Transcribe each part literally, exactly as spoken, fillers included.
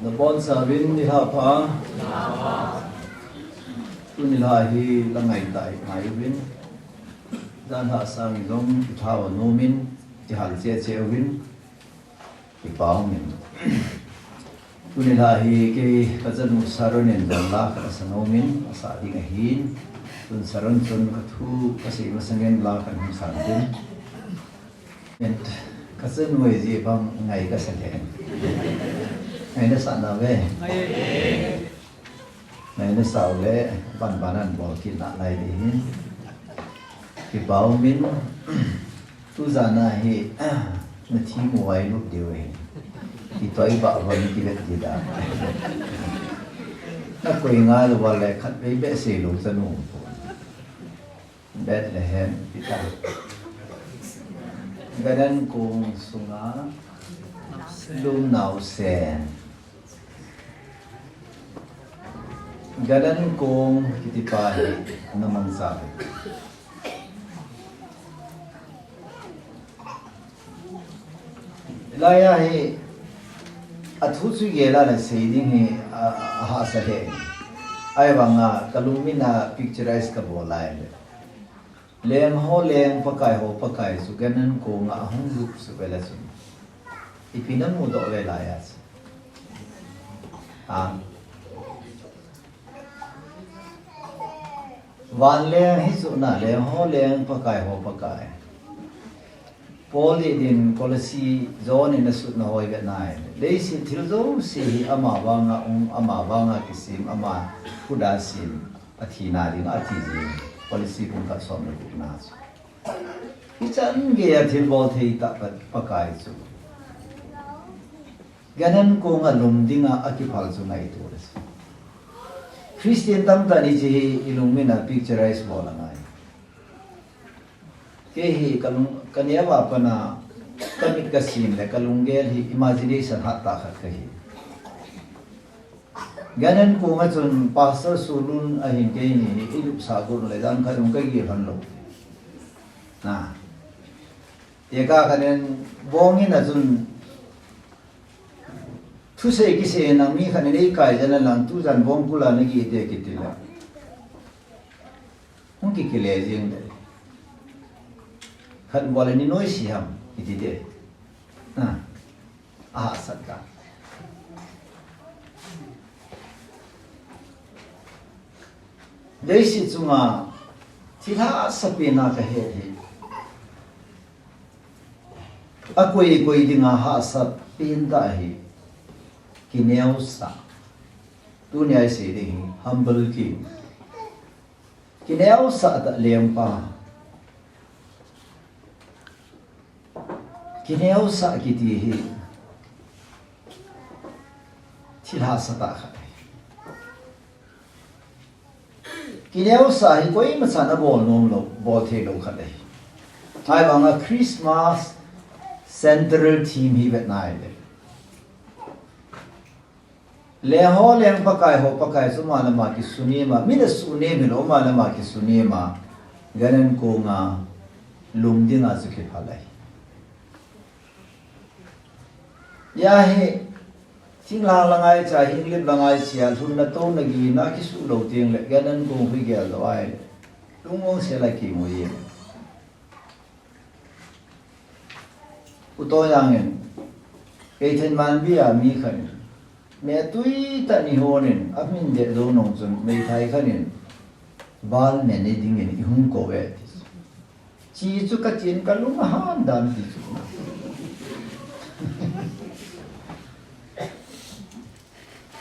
Nabonchauvin nilhah pha. Tuni nilhah hi la ngai tah hi ngai uvin. Janhi sangin jong itha nom in, ihal cheh cheh uvin. Kipa umin. Tuni nilhah hi kei kachanu Sharon in jong la khat asang nom in, asah ding ahin. Tun Sharon chun kathu kasei masangin la kahin sang ding. Kachanu ahi jeh bang ngai kasa lheh. Ngai nasah nauve. Ngai nasah uleh, ban ban in bol kit nalai ding ahi. Kipa umin, tujan a hi, nathi mu vai lut diu ahi. Kitoi bah uvin kivet ding da. Nakoi ngal uva le khatvei beh seilou chanu um pon. Bethlehem, Peter. Ganan kong sunga lum naosen. Ganan kong kiti pa hi ana mangcha uve. Hilai a hi athu chu gel a nasei ding hi a, a, ahahsa lheh. Ahivanga kalungmin a picturize kabol lai le. Leng ho leng, Pakai ho Pakai chu ganan kong a ahung lup chu vele chun, ipi namudoh uve hilai a chu? Ha? Van leng hi chu na, leng ho leng, Pakai ho Pakai. Paul in Colossae John in asutna ho ivet nai. Leiset thil jouse hi ama vanga um, ama vanga kisem, ama khut a sem, athina ding ati jing. Colossae bung khat som le gup na chu. Hichan gei a thilbol thei tah Pa, Pakai chu. Ganan kong a lum dinga akiphal chu ngaito le. Christian tamtah in hiche hi ilungmin a picturize bol angai. Kei hi kalung, kaneo a pat a kamit kasim le kalunggel hi imagination hattah khat kahi. Ganan kong a chun Pastor Sulun ahin keini hi ilupsah got le jan khat jong kagel lhon lou. Na. Tekah khat in bong in a chun thusei kisei nang mi khat in eikai jeng a lang tujan bong kul a nageh te kiti le. Hung kikile jeng le. Khat bol a ni noise ham kiti te. Na. Ahahsat ka. Leiset chunga thil hahsa pen a kahet hi, akoi koi dinga hahsa pen tah hi kineosah. Tunia isei ding hi humble king. Kineosah tah lengpa. Kineosah kiti hi thil hahsa tah khat ahi. Kineosah hi koimachan abol nom lou, bol thei lou khat ahi. Ahivanga Christmas central theme hi vet nai le. Leng ho leng, Pakai ho Pakai chu ama le ama kisunem a, mi le sunem hilou ama le ama kisunem a, ganan kong a lum dinga chu kiphal ahi. Hia hi, thinglhang la ngaicha, hinglip la ngaicha, lhunna touna gihna kisuh lou teng le, ganan kong hi geldoh a ahile, lungmong sel a kimu e. U Toyang in, Keithelmanbi a mi khat in, meitui tah in eihon in, amin deh jou nung chun, meithai khat in, bal ne nei dingin eihung kou e, ati. Chi chu kachin kalung ahan dan ti chu.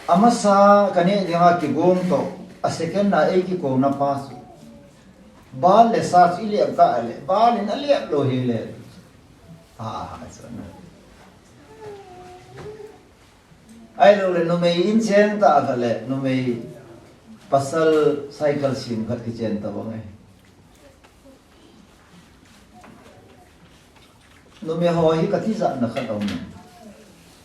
Amasa kaneh dinga kigong toh, a second a eikikouna pa chu. Bal le sa chu ilep kah le, bal in alep lou hile. Ah, chu na. Ahilou le numei in cheng tah khat le, numei pasal cycle sem khat kichen tabang e. Numei ho hi katijatna khat aum e.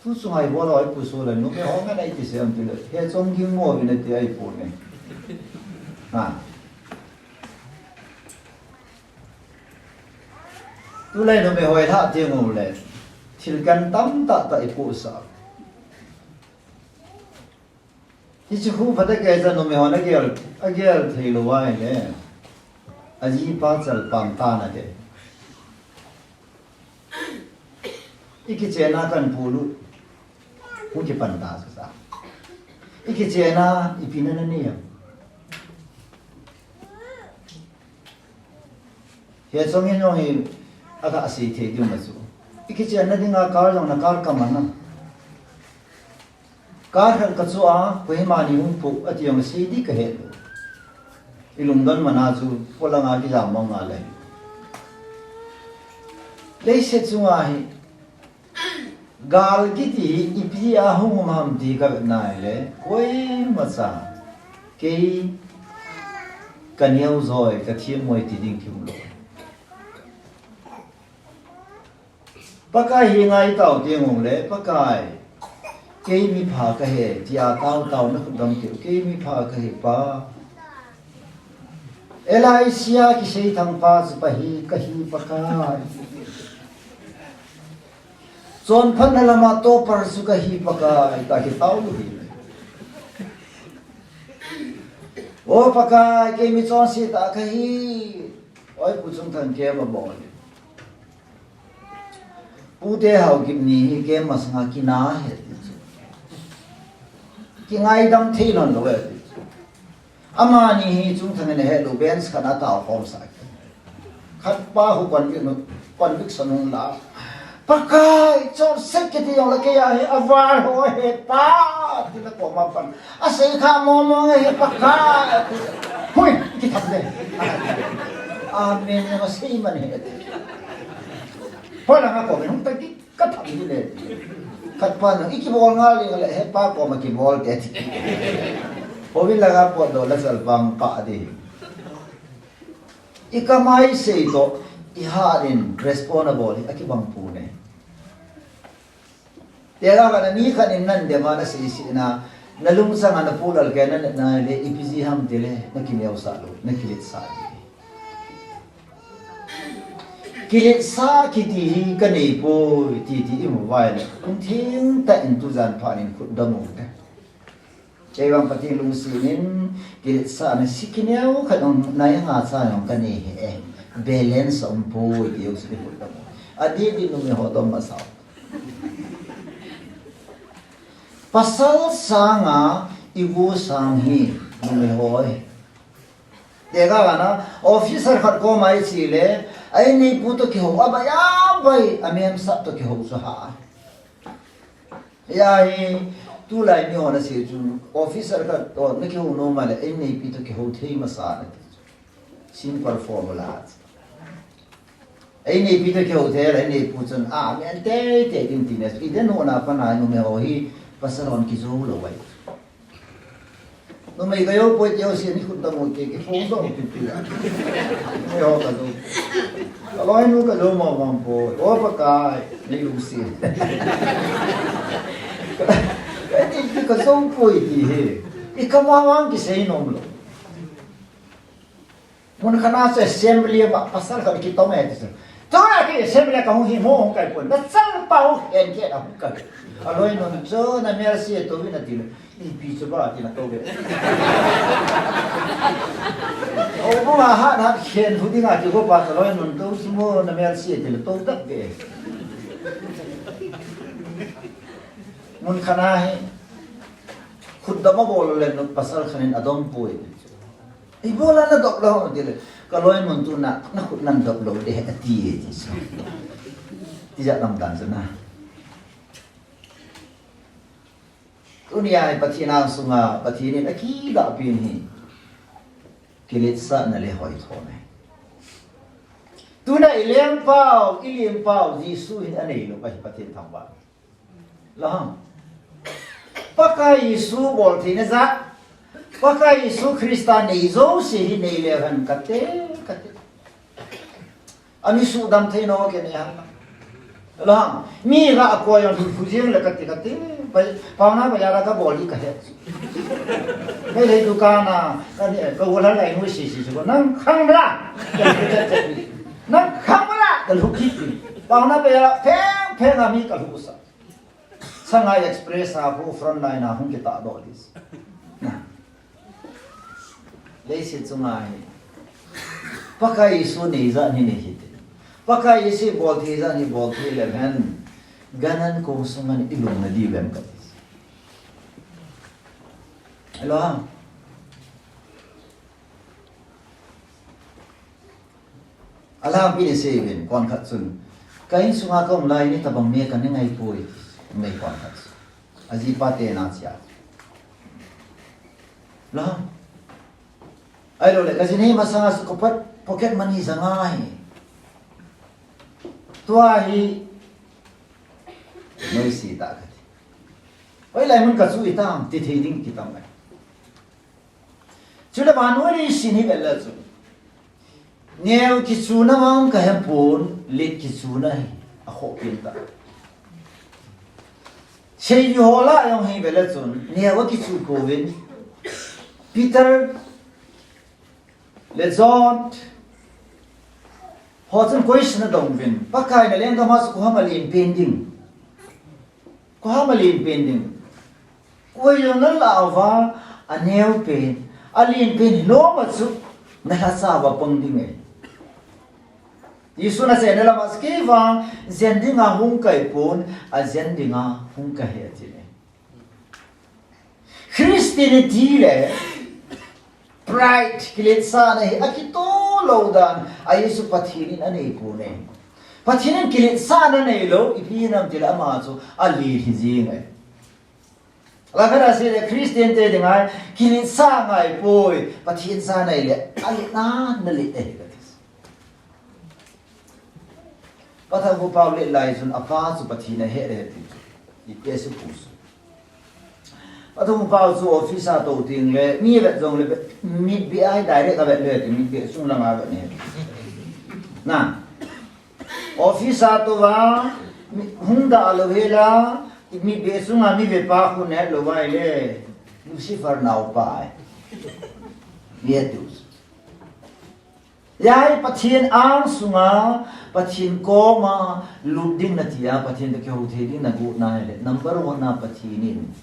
Tu chunga ibol a ipuso le, numei ho ngen a iti sem tile, he chong ging mo vin ati a ipu ne. Ha. Tulai numei ho ilhah teng u le, thil kan tamtah tah ipusa. Hiche khu phatecha numei hon agel, agel thei lou ahile, ajipa chal pang tan ati. Ikichenna kan pulu, hung kipan ta sa. Ikichenna ipi na nanei am? Hiche chungin jong hi, aga sei thei diu ma chu. Ikichenna dinga car jong na car kaman a. Car khat kachu a, koima ni hung pu, ati jong sei di kahe lou. Ilungdon mana chu, polanga kijam mong a le. Leiset chunga hi, gal kiti hi ipi a hung um ham ti kavet nai le, koimacha kei kaneo joi, kathem moi ti ding thim lou. Pakai hi ngai tau ti ngong le, Pakai, kei mipha kahi, tia tau tau na khut dam keu, kei mipha kahi Pa. Elijah kisei thang pa chu pa hi, kahi Pakai. Chonphatna lama topper chu kahi Pakai, ta kitao lou hi. O Pakai, kei michonse tah kahi. Oi, Pu Chungthang kei ma bol. Pu Tehaokip ni hi kei masanga kina he ti chu. Kingaidam thei lhon lou e ti chu. Amani hi Chungthang in ahe lou, bench khat a atao khom sa. Khat pa hu convict, conviction hung la. Pakai, chonset kiti jong le kei a hi aval ho he Pa, ti le koma pan. Asei kha momo nge he Pakai, ti. Hui, kitham le. Amen, asei man he. Hoilanga komin hung tagi, katham di le. Khat pa na, ikibol nga le, le, he Pa koma kibol te ti. Hovin langa potdoh la chal vang pa di. Ikam a isei toh, ihat in responsible hi akibang poi ne. Tega kana ni khat in nan dema nasei sih na, nalungchang a na pulal kei na, na le ipi ji ham ti le, nakineosah lou, nakiletsah lou. Kiletsah kiti hi kanei poi, ti ti imu vai le, kum thing tah in tujan phat in khut dam u te. Chei vang Pathen lungset in, kiletsahna si kineo khat jong nai nga cha jong kanei hi e. Balance um poi ti jong si khut dam u. Adih dih numei ho dom masa u. Pasal sanga igu sang hi numei ho e. Tega kana officer khat koma iche le, a inneipu toh kihou, abai abai, amemsah toh kihou chu ha. Hiya hi, tulai mi hon asei chu, officer khat toh nakihou nom a le, a inneipi toh kihou thei masa nati chu. Simple formula. A inneipi toh kihou thei le, a inneipu chun, a, amen teitei ding ti ne. Iden hon a pat a numei ho hi, pasal hon kijou lou ahi. Numei kajou poi ti ho si ni khut dam u te, kiphongdoh u pipi a. Numei ho kajou. Kaloinu kajou mong mong poi. O Pakai, nei lungset. Kati kajou poi ti hi. Ikam a vang kisei nom lou. Mun khat a chu assembly a pasal khat kitom e ti chu. Tua ki assembly a kahung hi mo hung kai pon. Nachal pa hung khen khen a hung kai. Aloinun chu namelse tou vin ati le. Ipi chu ba ti natou ve. O mo a hat hat khen hu ding ati ho pa chu aloinun tou chu mo namelse ti le tou tah ve. Mun khat a hi. Khut dam abol le nu pasal khat in adom poi. Ibola nadop lou, ti le, kaloinun tuna, nakhut nadop lou de, ati e, ti chu. Tijat lam dan chu na. Tunia hi Pathen angsunga, Pathen in akilah pen hi. Kiletsahna le hoithona. Tuna ilengpau, ilengpau, Jesu hin anei lou, ahi Pathen thangvah. Lahang. Pakai Jesu bol theina jat. Pakai Jesu Christa nei jouse hi nei leu hen kate, kate. Ami sudam thei nom kei nei ham. Lahang. Mi ga akoi ang thu jing le kate, kate. Pai, pauna pa ya la kabol hi kahe. Pai le dukan a, kani, ka wala lai nu si si su. Nang khang la. Nang khang la. Kalu ki. Pauna pa ya la, pheng, pheng ami kalu sa. Sangai Express a khu front line a hung kitahdoh ding. Leiset chunga hi Pakai Jesu nei jat hi nei hite. Pakai Jesu bol thei jat hi bol thei leu hen, ganhing kong sunga i lum na diu em kati. Hello. Alangpi in asei uvin, konkhat chun, ka insunga ka um lai ni tabang me ka nei ngai poi, nei konkhat chun. Ajipa te na chia. La. Ahilou le, ka jin hi masanga chu ka pocket money ja ngai. Tua hi, noise tah kati. Hoilai mun ka chu itam, ti thei ding kitam ngai. Chule vannoi leiset hi vel le chu, neo kichuna vang ka he pon, let kichuna hi akhoh pen ta. Seijuho lah jong hi vel le chun, neo akichu pouvin, Peter le John ho chun question adong uvin, Pakai, na lenggam a chu koi ham alen pen ding? Koi ham alen pen ding? Koi jong nalah uva, aneo pen, alen pen hilou ma chu, na lhacha uva pang ding e. Jesun aseina lama chu, kei vang jen dinga hung kahipon, ajen dinga hung kahi, ati e. Christianity le pride, kiletsahna hi akitoh lou dan a, Jesu Pathen in anei pon e. Pathen in kiletsahna neilou, ipi hinam tile ama chu alet hi jeng e. Alangkhat a asei le Christian te dinga kiletsah ngai poi, Pathen cha nei le alet nan na let e kati. Pathen upau let lai chun apa chu Pathen ahe le ti chu. Ipi asei pu chu. Pathen upau chu office a tou teng le, mi vet jong le, mitbeh a hi direct avet le ti, mitbeh sung langa vet ne. Na. Office a tou va, mi, hung da lou hela, mitbeh sunga mi vepa khu ne lou vai le, Lucifer naopa ai. Ye tu. Hijeh a Pathen angsunga, Pathen koma lut ding nati a, Pathen toh kihou thei ding nagot na hile, number one a Pathen in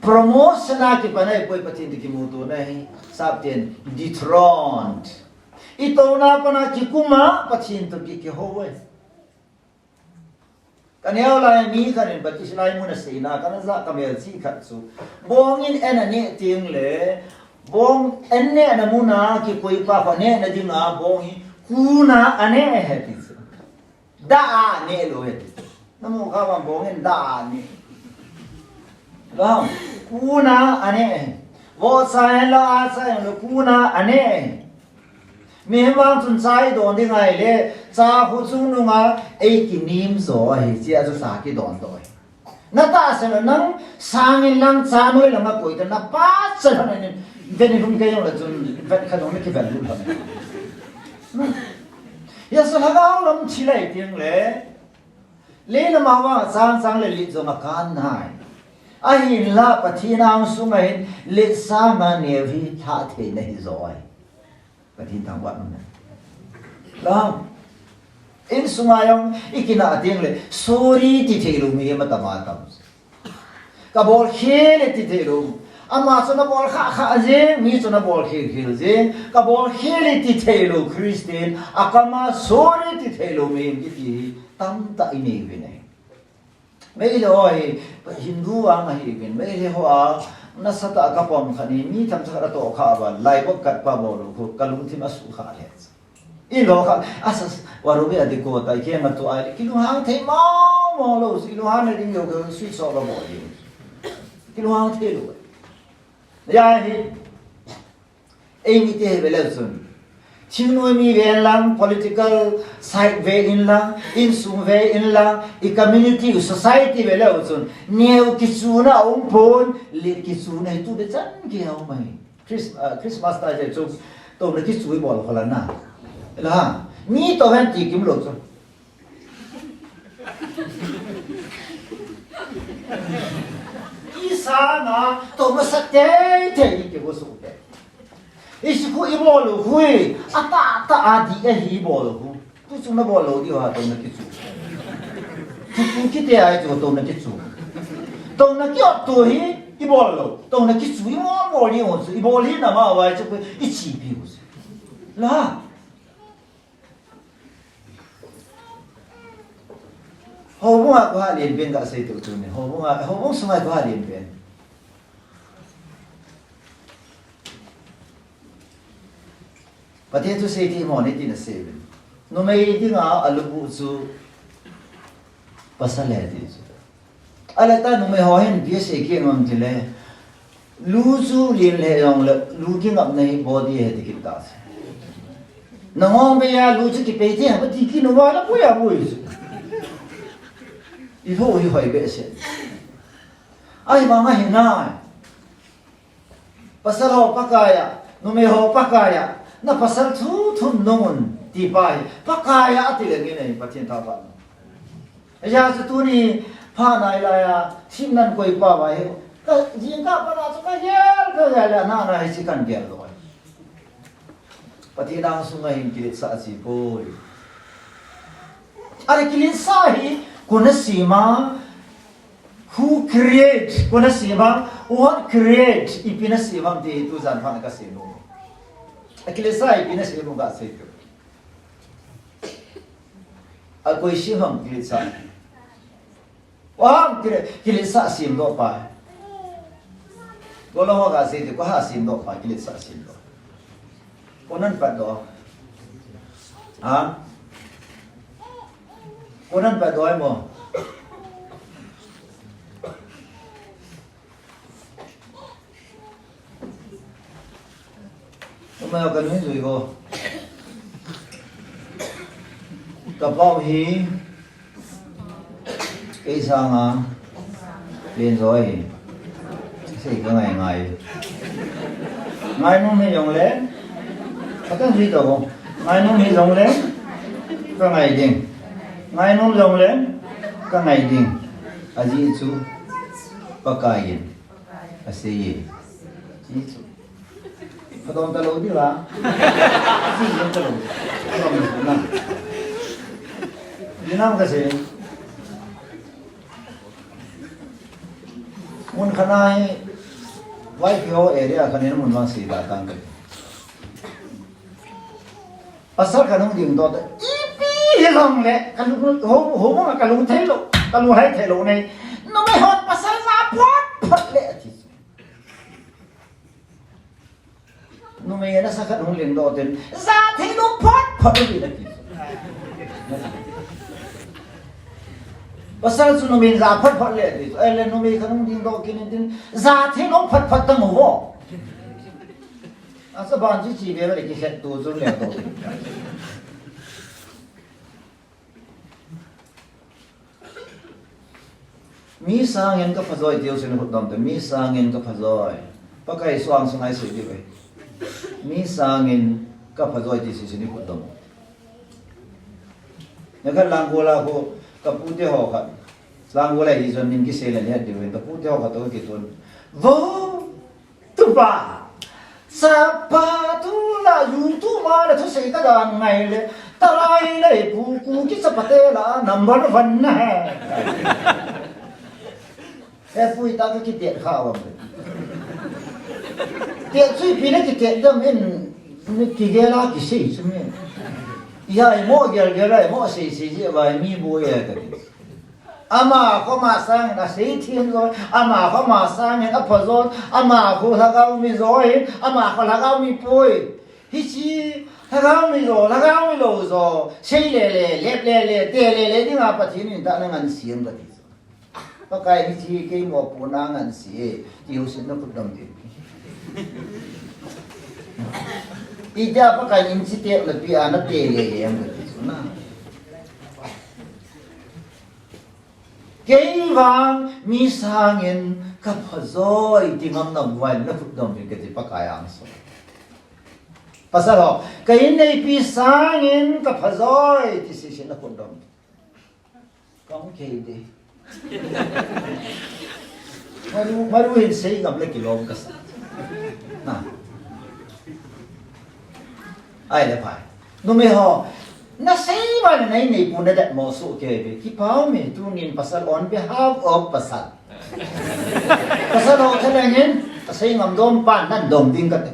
promotion a kipan ahipoi, Pathen toh kimuto na hi, sapten dethroned. I touna pana kikum a, Pathen toh ki, kihou e. Ka neo lai mi khat in Baptist lai mun a seina, kana ja ka melchih khat chu. Bong in an aneh teng le, bong an nehna mun a kikoi pa kho nehna dinga bong hi kun a aneh e ti chu. Da a neh lou e ti chu. Na mu kha vang bong in da a neh. Vang, kun a aneh e. Vohcha hen lang, ahcha hen lang kun a aneh e. Mihem vang chun cha i don ding ahile, cha khu chungnung a ei kinim jo ahi, chia chu cha kidon doh ahi. Na tahsan lou, nang sang in lang cha noi lang a koi ta, na pachat lhon in, ven in hung kei jong le chun, ven khat jong na kiven lut lhon. Hijeh a chu lhagao lam thi lai teng le, leilam a vang chang chang le let jong akan nai. Ahinla Pathen angsunga hin let sanga neo hi lhah theina hi jo ahi. Pathen thangvah in um hen. Lam. Insunga jong i kinah teng le, sorry ti thei lou mihem atam atam. Ka bol khel e ti thei lou. Ama chun abol khah khah jeng, mi chun abol khel khel jeng. Ka bol khel e ti thei lou Christian, akam a sorry ti thei lou mihem kiti hi tamtah i nei uvin ahi. Meitei ho hi, Hindu vang ahi uvin, Meitei ho a, nasatah a ka pom khat hi, mi themcha khat atoh kha uva, Laibok kat pa bol u khu, ka lungthim a sukha le. I lo kha, asa, warubi a diko ta, i keng a tu ai, kilunghang thei mong mong lou, i lunghang na ding lou, ka sui so ka bol ding. Kilunghang thei lou. Ya hi, Ei mite hi ve leu chun, thingnoi mi ve in lang, political side ve in lang, insung ve in lang, i community, i society ve leu chun, neo kichuna a um pon, let kichuna hi tu le chan gei a um ahi. Chris-, ah, Christmas ta je chu, touna kichu i bol kho la na. La, mi tou hen ti kim lou chu. I sanga touna sa tei tei i kigo su te. I sikhu i bol u khu, atahtah a dih ahi i bol u khu. Tu chu na bol lou diu ham touna kichu. Tu chu kiti a chu touna kichu. Touna kiot tu hi ibol lou. Touna kichu imol mol hi u chu. Ibol hi nama vai chu ichipi u chu. La. Houbung a kho ha lien pen kasei tu tuni. Houbung a, houbung sunga kho ha lien pen. Pathen thu seithei mo ni tina sei uvin. Numei dinga alubu chu pasal ahi ti chu. Ahile ta numei ho hin ipi asei kit em tile, lu chu lien le jongle, lu kingapna hi body ahi ti kit ta chu. Nangong beiya lu chu kipei thei ham ti kit uva la poi a poi chu. Ilou hi hoi behseh. Ahivang ahi nai. Pasal ho Pakai a, numei ho Pakai a, na pasal thu thum nung un, ti pa hi, Pakai a ati le nge nei, Pathen thangvah. Hijeh chun tuni, pha nai lai a, sim nan koi pa vai, ka, jingkah pat a chu ka gel, ka gel le, na, na, hiche kan gel lou. Pathen a sunga hin kiletsah a chi poi. Are kiletsah hi, koi in asem a, who create, koi in asem a, what create, ipi in asem a, ti tu jan phat na kasei nom. A kiletsah ipi in asem u kasei tu. A koi sem ham kiletsah. Wa, kile, kiletsah semdoh pa. Golhang ho kasei ti, koi ha semdoh pa, kiletsah semdoh. Koi in pat doh. Ha? Koi in pat doh mo. Tuma ka nui zui ho. Ka pau hi, kei sanga, len zoi. Sei ka ngai ngai. Ngai nom hi jongle, ka tan zui to ho. Ngai nom hi jongle, ka ngai ding. Ngai nom jongle, ka ngai ding. Ajeh chu, Pakai in. Asei e. Chi chu. Phadom talou di la. Chi chu talou. Phadom na. Dinam kasei. Mun khat a hi. Vaiphei ho area khat in mun vang sei da tang ka. Pasal khat hung dingdoh ta, ipi hijongle, ka lung, ho, ho, ka lung thei lou, ka lung hai thei lou nei. Numei hon pasal ja phot phot le ati. Numei nasa khat hung dingdoh tin, ja thei lou phot phot le ati. Pasal chu numei ja phot phot le ati. Ahile numei khat hung dingdoh kit in tin, ja thei lou phot phot tang uvo. Asa ban chi chi ve le kikhet tu chu le to. Mi sangin ka phajoi tiu sin khut dom te, mi sangin ka phajoi. Pakai suang sungai sei di ve. Mi sangin ka phajoi ti si sin khut dom. Naka langgola ko ka pute ho khat. Langgola hi jon min kisei le le di ve, ka pute ho khat to kitun. Vo Tupa, sapa tu la YouTube a la thusei ka dan ngai le, tarai le pu ku ki sapa te la number one na he. He pu ita ka kitet kha wa. Tet sui pi na kitet dam in, ni kigel a kisei chu mi. Iya mo gel gel a mo sei sei ji ba mi bu ye ka ti. Ama kho ama sangin asei thim joi, ama kho ama sangin apha joi, ama kho lhagao mi joi, ama kho lhagao mi poi. Hichi, lhagao mi jo, lhagao mi lou jo, sei le le, lep le le, te le le, dinga Pathen in tahna ngan siam ka ti. Pakai hichi kei mopohna ngan sei e, ti ho sin na khut dom ti. Itia Pakai in chi te le pi a na te le le ang ka ti na. Kei vang mi sangin ka phajoi ti ngam nam vai na khut dom in ka ti Pakai ang so. Pasal ho, ka in neipi sangin ka phajoi ti si si na khut dom. Ka hung kei de. Maru, maru hin sei ngam le kilom ka sa. Na. Ai le pai. Numei ho, na sei ma na nei nei pu na dat mo su ke be. Kipau me tunin pasal on behalf of pasal. Pasal ho thaleng in, asei ngam dom pan nan dom ding kati.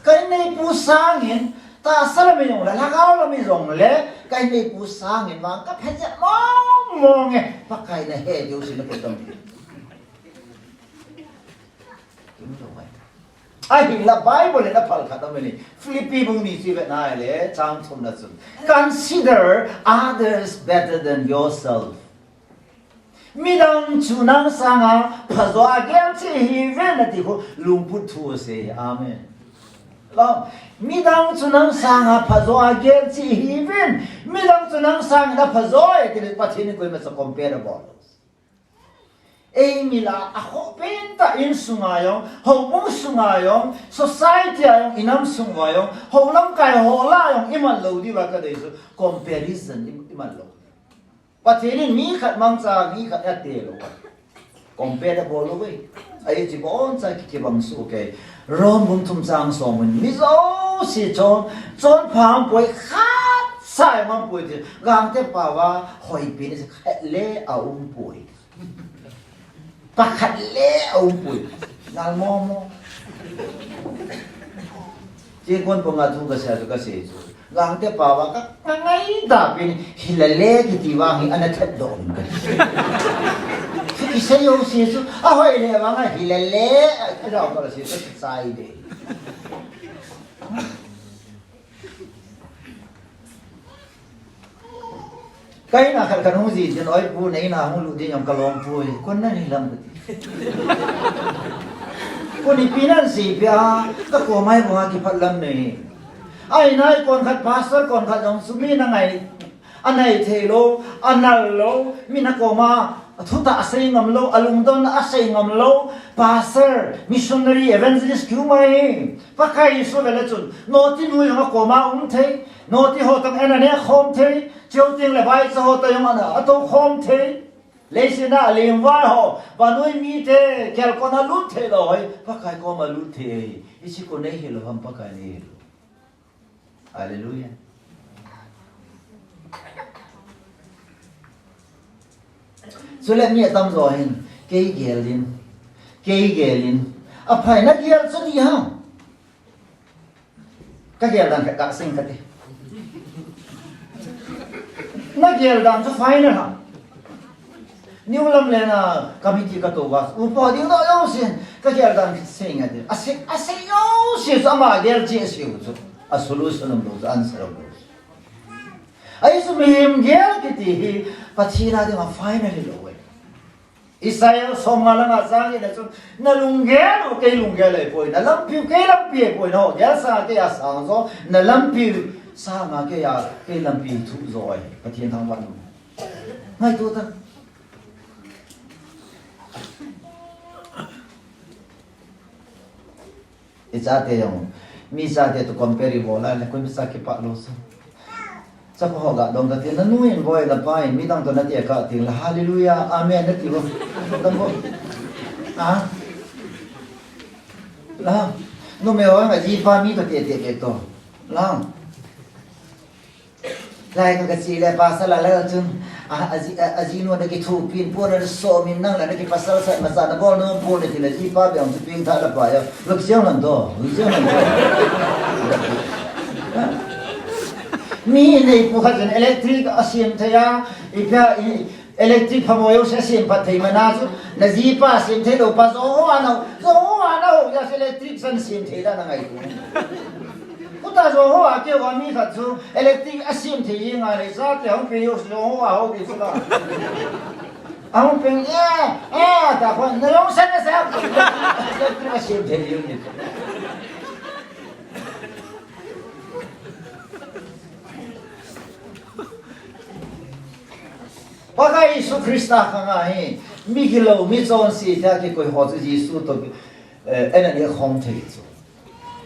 Ka inneipu sangin, tahsa lam ijong le, lhagao lam ijong le, ka inneipu sangin vang ka phet jep mong mong e, Pakai na he diu sin na put dom. Ahinla Bible in aphal khat aum e. Philippi bung ni chu ivet na le, chang thum na chun, "Consider others better than yourself." Midang chu nang sanga phajo a gel cheh hih uvin nati khu lungput thu asei. Amen. Lo, midang chu nang sanga phajo a gel cheh hih uvin. Midang chu nang sangin aphajo e ti le Pathen in koima cha compare abol. Eimi lah a khoh pen tah in sunga jong, houbung sunga jong, society a jong, inam sung uva jong, hou lamkai ho lah a jong, iman lou diuva kadei chu comparison i, iman lou. Pathen in mi khat mangcha, mi khat ate lou. Compare abol lou ve. Ahi chu boncha ki, kibang soh kei. Rom bung thum chang som in, mi jouse chon, chonpha aumpoi, khatcha jong aumpoi ti. Gangte paova hoipen khat le aumpoi. Pakhat le aumpoi. Ngal mo mo. Chekon panga thu kasei chu, kasei chu. Gangte paova ka, ka ngaidam pen, hilale kiti vang hi ana that doh um ka. Chu kisei jouse chu, ahoi le vang a hilale, a, a, ka la sei chu, chai de. Ka in a khat khat hung jin tin, "Oi pu, na in a hung lut ding jong ka lom poi. Kon na nei lam kati. Kon ipi nan seipeh a, ka koma ibol a kiphat lam nei." Ahi nai kon khat pastor kon khat jong chu mi na ngai, anai thei lou, anal lou, mi na koma thutah asei ngam lou, alungdon asei ngam lou, pastor, missionary, evangelist kiu mai. Pakai Jesu vele chun, noti nu jong akoma um thei, noti ho toh ana neh khom thei, chuteng le vaicha ho toh jong ana, atou khom thei. Leiset a lengvai ho, vannoi mite, kelkot a lut thei lou hi, Pakai koma lut thei ahi. Hiche kon nei hilou ham, Pakai nei hilou. Hallelujah. Chule mi atamjo hin, kei gel in, kei gel in, aphai na gel chu di ham. Ka gel dan khat ka sing kati. Na gel dan chu final ham. New Lamlen a committee ka tou uva, upa ding na jouse, ka gel dan sing ati. Asei, asei jouse chu ama gel cheh asei u chu. A solution umlou chu, answer umlou chu. Ahi chu mihem gel kiti hi Pathen a dinga final hilou ve. Isaiah somnga langa chang in a chun, na lunggel u kei lunggel ahipoi, na lampi u kei lampi ahipoi, na ho gel sanga kei a sang jo, na lampi sanga kei a, kei lampi thuh jo ahi. Pathen thangvah in um. Ngaito tan. I chate jong, mi chate toh compare ibol a le, koima cha kipah lou sa. Chapa ho ga dong kati, na nu in, boi, na pa in, midang toh na tekah teng le, hallelujah, amen, nati bou. Dong bou. Ha? La. Numei ho jong ajipa mi toh tete ve toh. La. Lai ka kache le pasal a le chun, a, aji, a, ajinu na kithopi in pon na somin nang la na kipasal sa masa na bol nom pon na ti le jipa beng chu pengtha la pa ya. Lok siang nan to, lok siang nan to. Mi inneipu khat in electric asem thei a, ipi a, i, electric phamo jouse asem phat thei mana chu, na jipa asem thei lou pa jo ho a na, jo ho a na ho ya electric san sem thei da na ngaito. Khuta jo ho a keu a mi khat chu electric asem thei jeng a le, chate hung peng jo ho a ho kei chu la. Ahung peng, eh, eh, ta khon, na jong san na sa. Electric asem thei jeng ni. Pakai Jesu Christa khang a hi, mi gilou, mi chonse tia kikoi ho chu Jesu toh, eh, ana neh khom thei chu.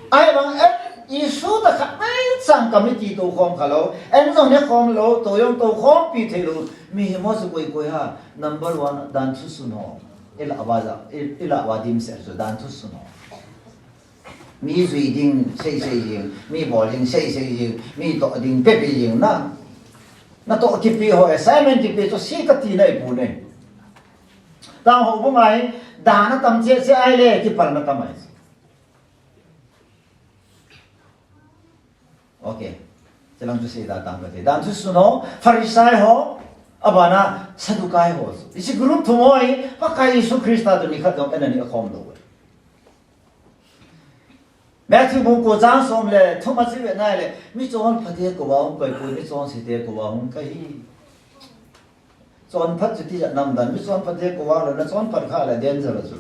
Ahivang, eh, Jesu toh khat mai chang committee tou khom kha lou, an jong neh khom lou, tou jong tou khompi thei lou, mihem ho chu koi koi ham, number one, dan thusun ho. I lah uva ja, i, i lah uva dimset chu dan thusun ho. Mi jui ding, sei sei jing, mi bol ding, sei sei jing, mi toh ding, pepe jing na. Na toh kipe ho, assignment kipe chu sei kati nai pon e. Tang ho bu ngai, dan atam cheh cheh ahile, kipalna tam ahi. Okay. Chelang chu sei da tang kate. Dan chu sun ho, Pharisai ho, abana Saddukai ho. Hiche group thum ho hi, Pakai Jesu Christa toh nikhat jong ana neh khom lou. Matthew bung ko chang som le thum a chu ivet nai le, mi chonpha te kouva hung kaipoi, mi chonse te kouva hung kai hi. Chonpha chu tijat nam dan, mi chonpha te kouva lou na chonpha kha le danger chu.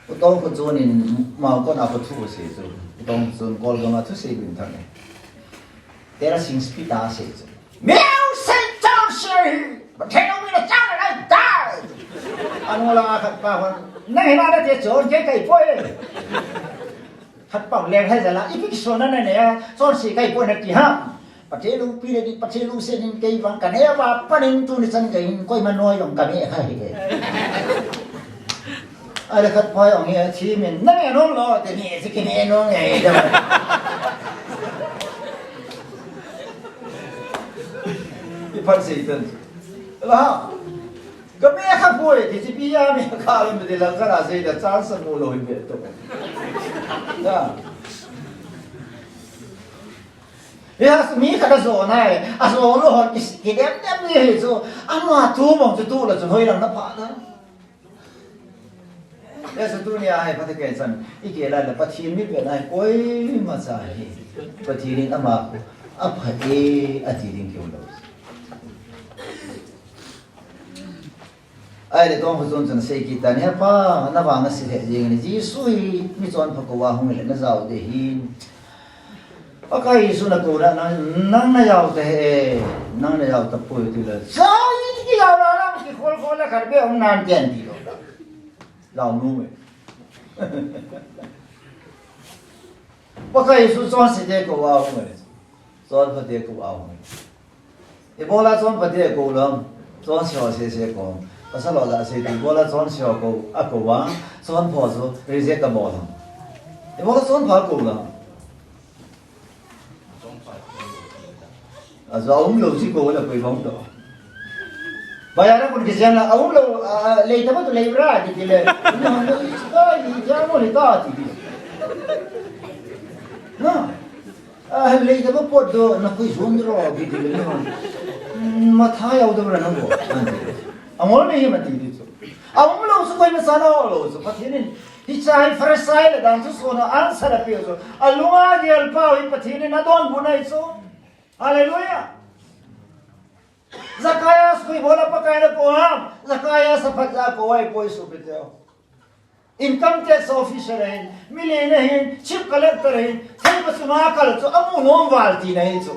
U Tongkhochun in Maokon a ko thu sei chu. U Tongkhochun Kolgam a thusei bin thang e. Tera sing speed a sei chu. Miau sei chonse hi. Pathen lungpi le chang le nai dai. Anu lang a khat pa hon. Nang hina na te chon kei kaipoi. Khat pa leng hai jala. Ipi kisona na ne a. Chonse kaipoi nati ham. Pathen lungpi le di, Pathen lungset in kei vang ka ne va panin tuni chan kahin koima noi jong ka me kha hi. Ahile khat pa jong hi a thi min, "Nang e nong lo, te ni, si ki ne nong e," te. Iphat sei tan. La, ka me kha poi, ti chi pi a me kha lo me de la ka na sei da chance mu lo hi be to. Da. Yes, mi khat a jo nai, a jo lou hon ki, kidem dem ni hi chu, ama tu mong chu tu la chu hoi lang na pha na. Yes, tunia hi pha te kei chan, i kei lai la Pathen mi pe nai koima cha hi. Pathen in ama a pha e a ti ding keu lou. Ahile Tongkhochun chun asei kit tan, "He pa, na vang a sei lheh jeng in, Jesu hi mi chonpha kouva hung le na jao ding ahi. Pakai Jesu na kou na, nang, nang na jao ta he, nang na jao ta poi," ti le. "Jao i ki jao la lang, kikhol khol le khat be um nan ten," ti lou. Jao nu me. Pakai Jesu chonse te kouva hung le. Chonpha te kouva hung le. Ibola chonpha te kou lou ham, chonse ho sese kou. Pasal ho la sei ti, ibola chonse ho kou, akou a, chonpha chu reject abol ham. Ibola chonpha kou lou ham. Ajo aum lou chu kou la koi bang to. Baya na kun kijen la, aum lou, a, lei tama tu lei bra, ti ti le. Ni hon lou, i ta, i ta mo le ta, ti ti. Na. A, lei tama pot do, na koi zon ro, ki ti le, ni hon. Mm, ma tha yau do ra na bo. An ti. Angol nei ma ti ti chu. Aum lou chu koima sa na lou chu. Pathen in, hiche hi Pharisai le dan chu sona answer a pe chu. Alunga gel pa hi Pathen in adonbut ahi chu. Hallelujah. Zacchaeus koi bola Pakai na kou ham. Zacchaeus aphat ja kou ahi poi sopite ho. Income tax officer ahin, milen ahin, chief collector ahin, theipa chunga kal chu amu nom val tina ahi chu.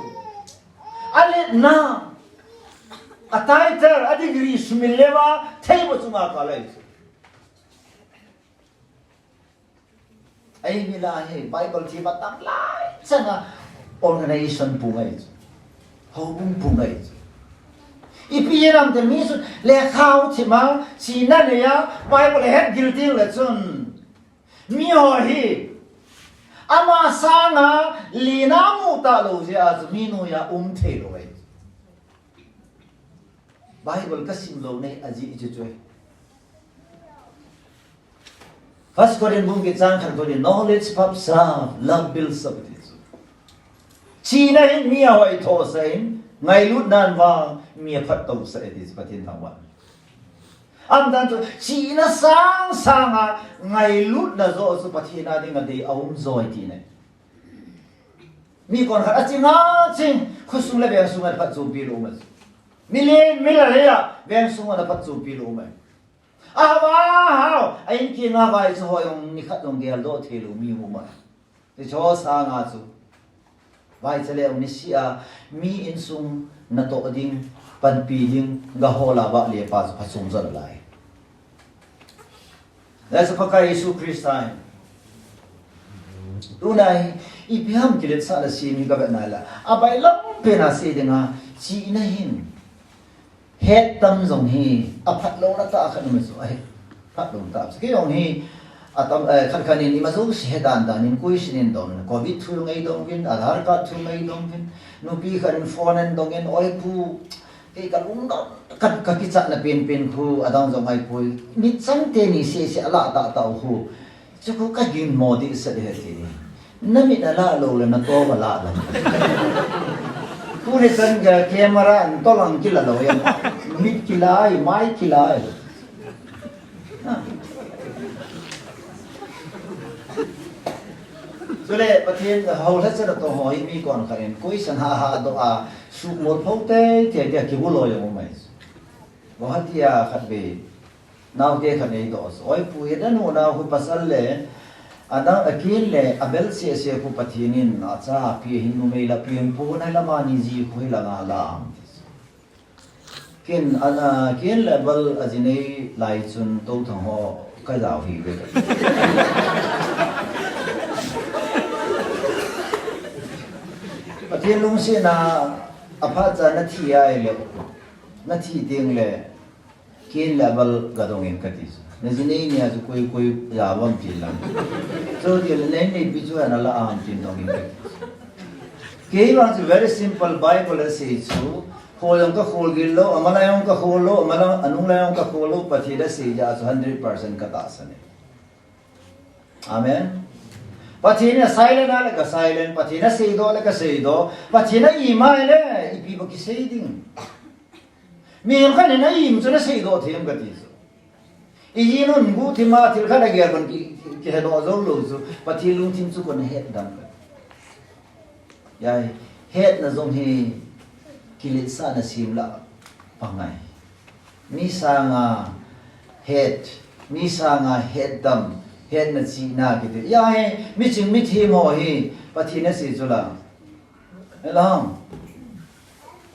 Aletna, a title, a degree sumil leuva, theipa chunga kal ahi chu. Eimi lah a hi Bible themna tam lai changa organization pung ahi chu. Houbung pung ahi chu. Ipi ham itile mi chu lekha themna, chihna neiya, Bible het gil teng le chun. Miho hi ama sanga lena mu talou jeh a chu mi noiya um thei lou ahi. Bible kasim louna hi ajeh chu chu ahi. First Corinth bung get chang khat ko ni, "Knowledge puffs up, love builds up," ti chu. Chihna hin mi ahoitho sah in, ngailutnan vang mi aphattou sah e ti chu Pathen thangvah. Aumdan chu chihna sang sanga ngailutna joh chu Pathen a dinga dei aum joi tina ahi. Mi konkhat aching aching, khosung le vengsung a phatchompi lou um ahi. Milen milal a vengsung a phatchompi lou um ahi. Ahao, ahao, a in kinga vaicha ho jong nikhat jong geldoh thei lou mi um ahi. Hicho sanga chu vaicha le jong niseh a mi insung natoh ding, panpi ding, gahol a vale pa chu phachom jo nalai. Lasa Pakai Jesu Christa hi. Tuna hi, ipi ham kiletsahna sem hi kavet nai la. Abailou pen a sei dinga, chihna hin. Het tam jong hi, aphatlouna tah khat um chu ahi. Phatlouna tah. Kei jong hi, atam, eh, khat khat in ima jouse het dan dan in, koi sin in dong, covid thu ngai dong vin, Aadhaar card thu ngai dong vin, nupi khat in phone in dong in, oi pu, Ei, ka lungdon, ka, ka kichatna penpen khu, adang jong ahipoi. Mitchang teni sese ala tah tah khu. Chu khu ka ginmo dehset e ti. Na mit ala lou le na to ala lang. Tuni chan ka camera an to lang kila lou e. Mit kila e, mai kila e. Chule Pathen hou lha chana to ho hi mi kon khat in koi san ha ha do a su mol phou te te te ki bu lo yo mai. Bo ha ti a khat be nau te khat nei do so oi pu ye da nu nau hu pasal le adang akin le abel se se hu Pathen in a cha pi hin nu mei la pi pu na la ma ni ji hu la nga la am. Kin, a, a, kin le bal a jinei lai chun to thang ho ka jao hi ve. Pathen lungsetna a phat cha na thi ai le, na thi ding le, kin le bal ga dong in ka ti. Na jinei nia chu koi koi ja bam ti lam. Chu ti le nei nei pi chu na la am tin dong in ka ti. Kei vang chu very simple Bible a sei chu, Khol jong ka khol gil lou, ama lai jong ka khol lou, ama lai, anung lai jong ka khol lou, Pathen a sei jeh a chu hundred percent ka tahsan e. Amen. Pathen a silent a le ka silent, Pathen a seidoh le ka seidoh, Pathen a im a le, ipi bou kisei ding. Mi khat in a im chu na seidoh thei em ka ti chu. I ji nun guhthim a thil khat a gel kon ki, ki, kihedoh jou lou chu, Pathen lungthim chu kon het dam ka. Jeh a, hetna jong hi kiletsahna sim lah pangai. Mi sanga het, mi sanga het dam, hetna chihna kiti. Jeh a, miching mithem ho hi, Pathen a sei chu la. Elam.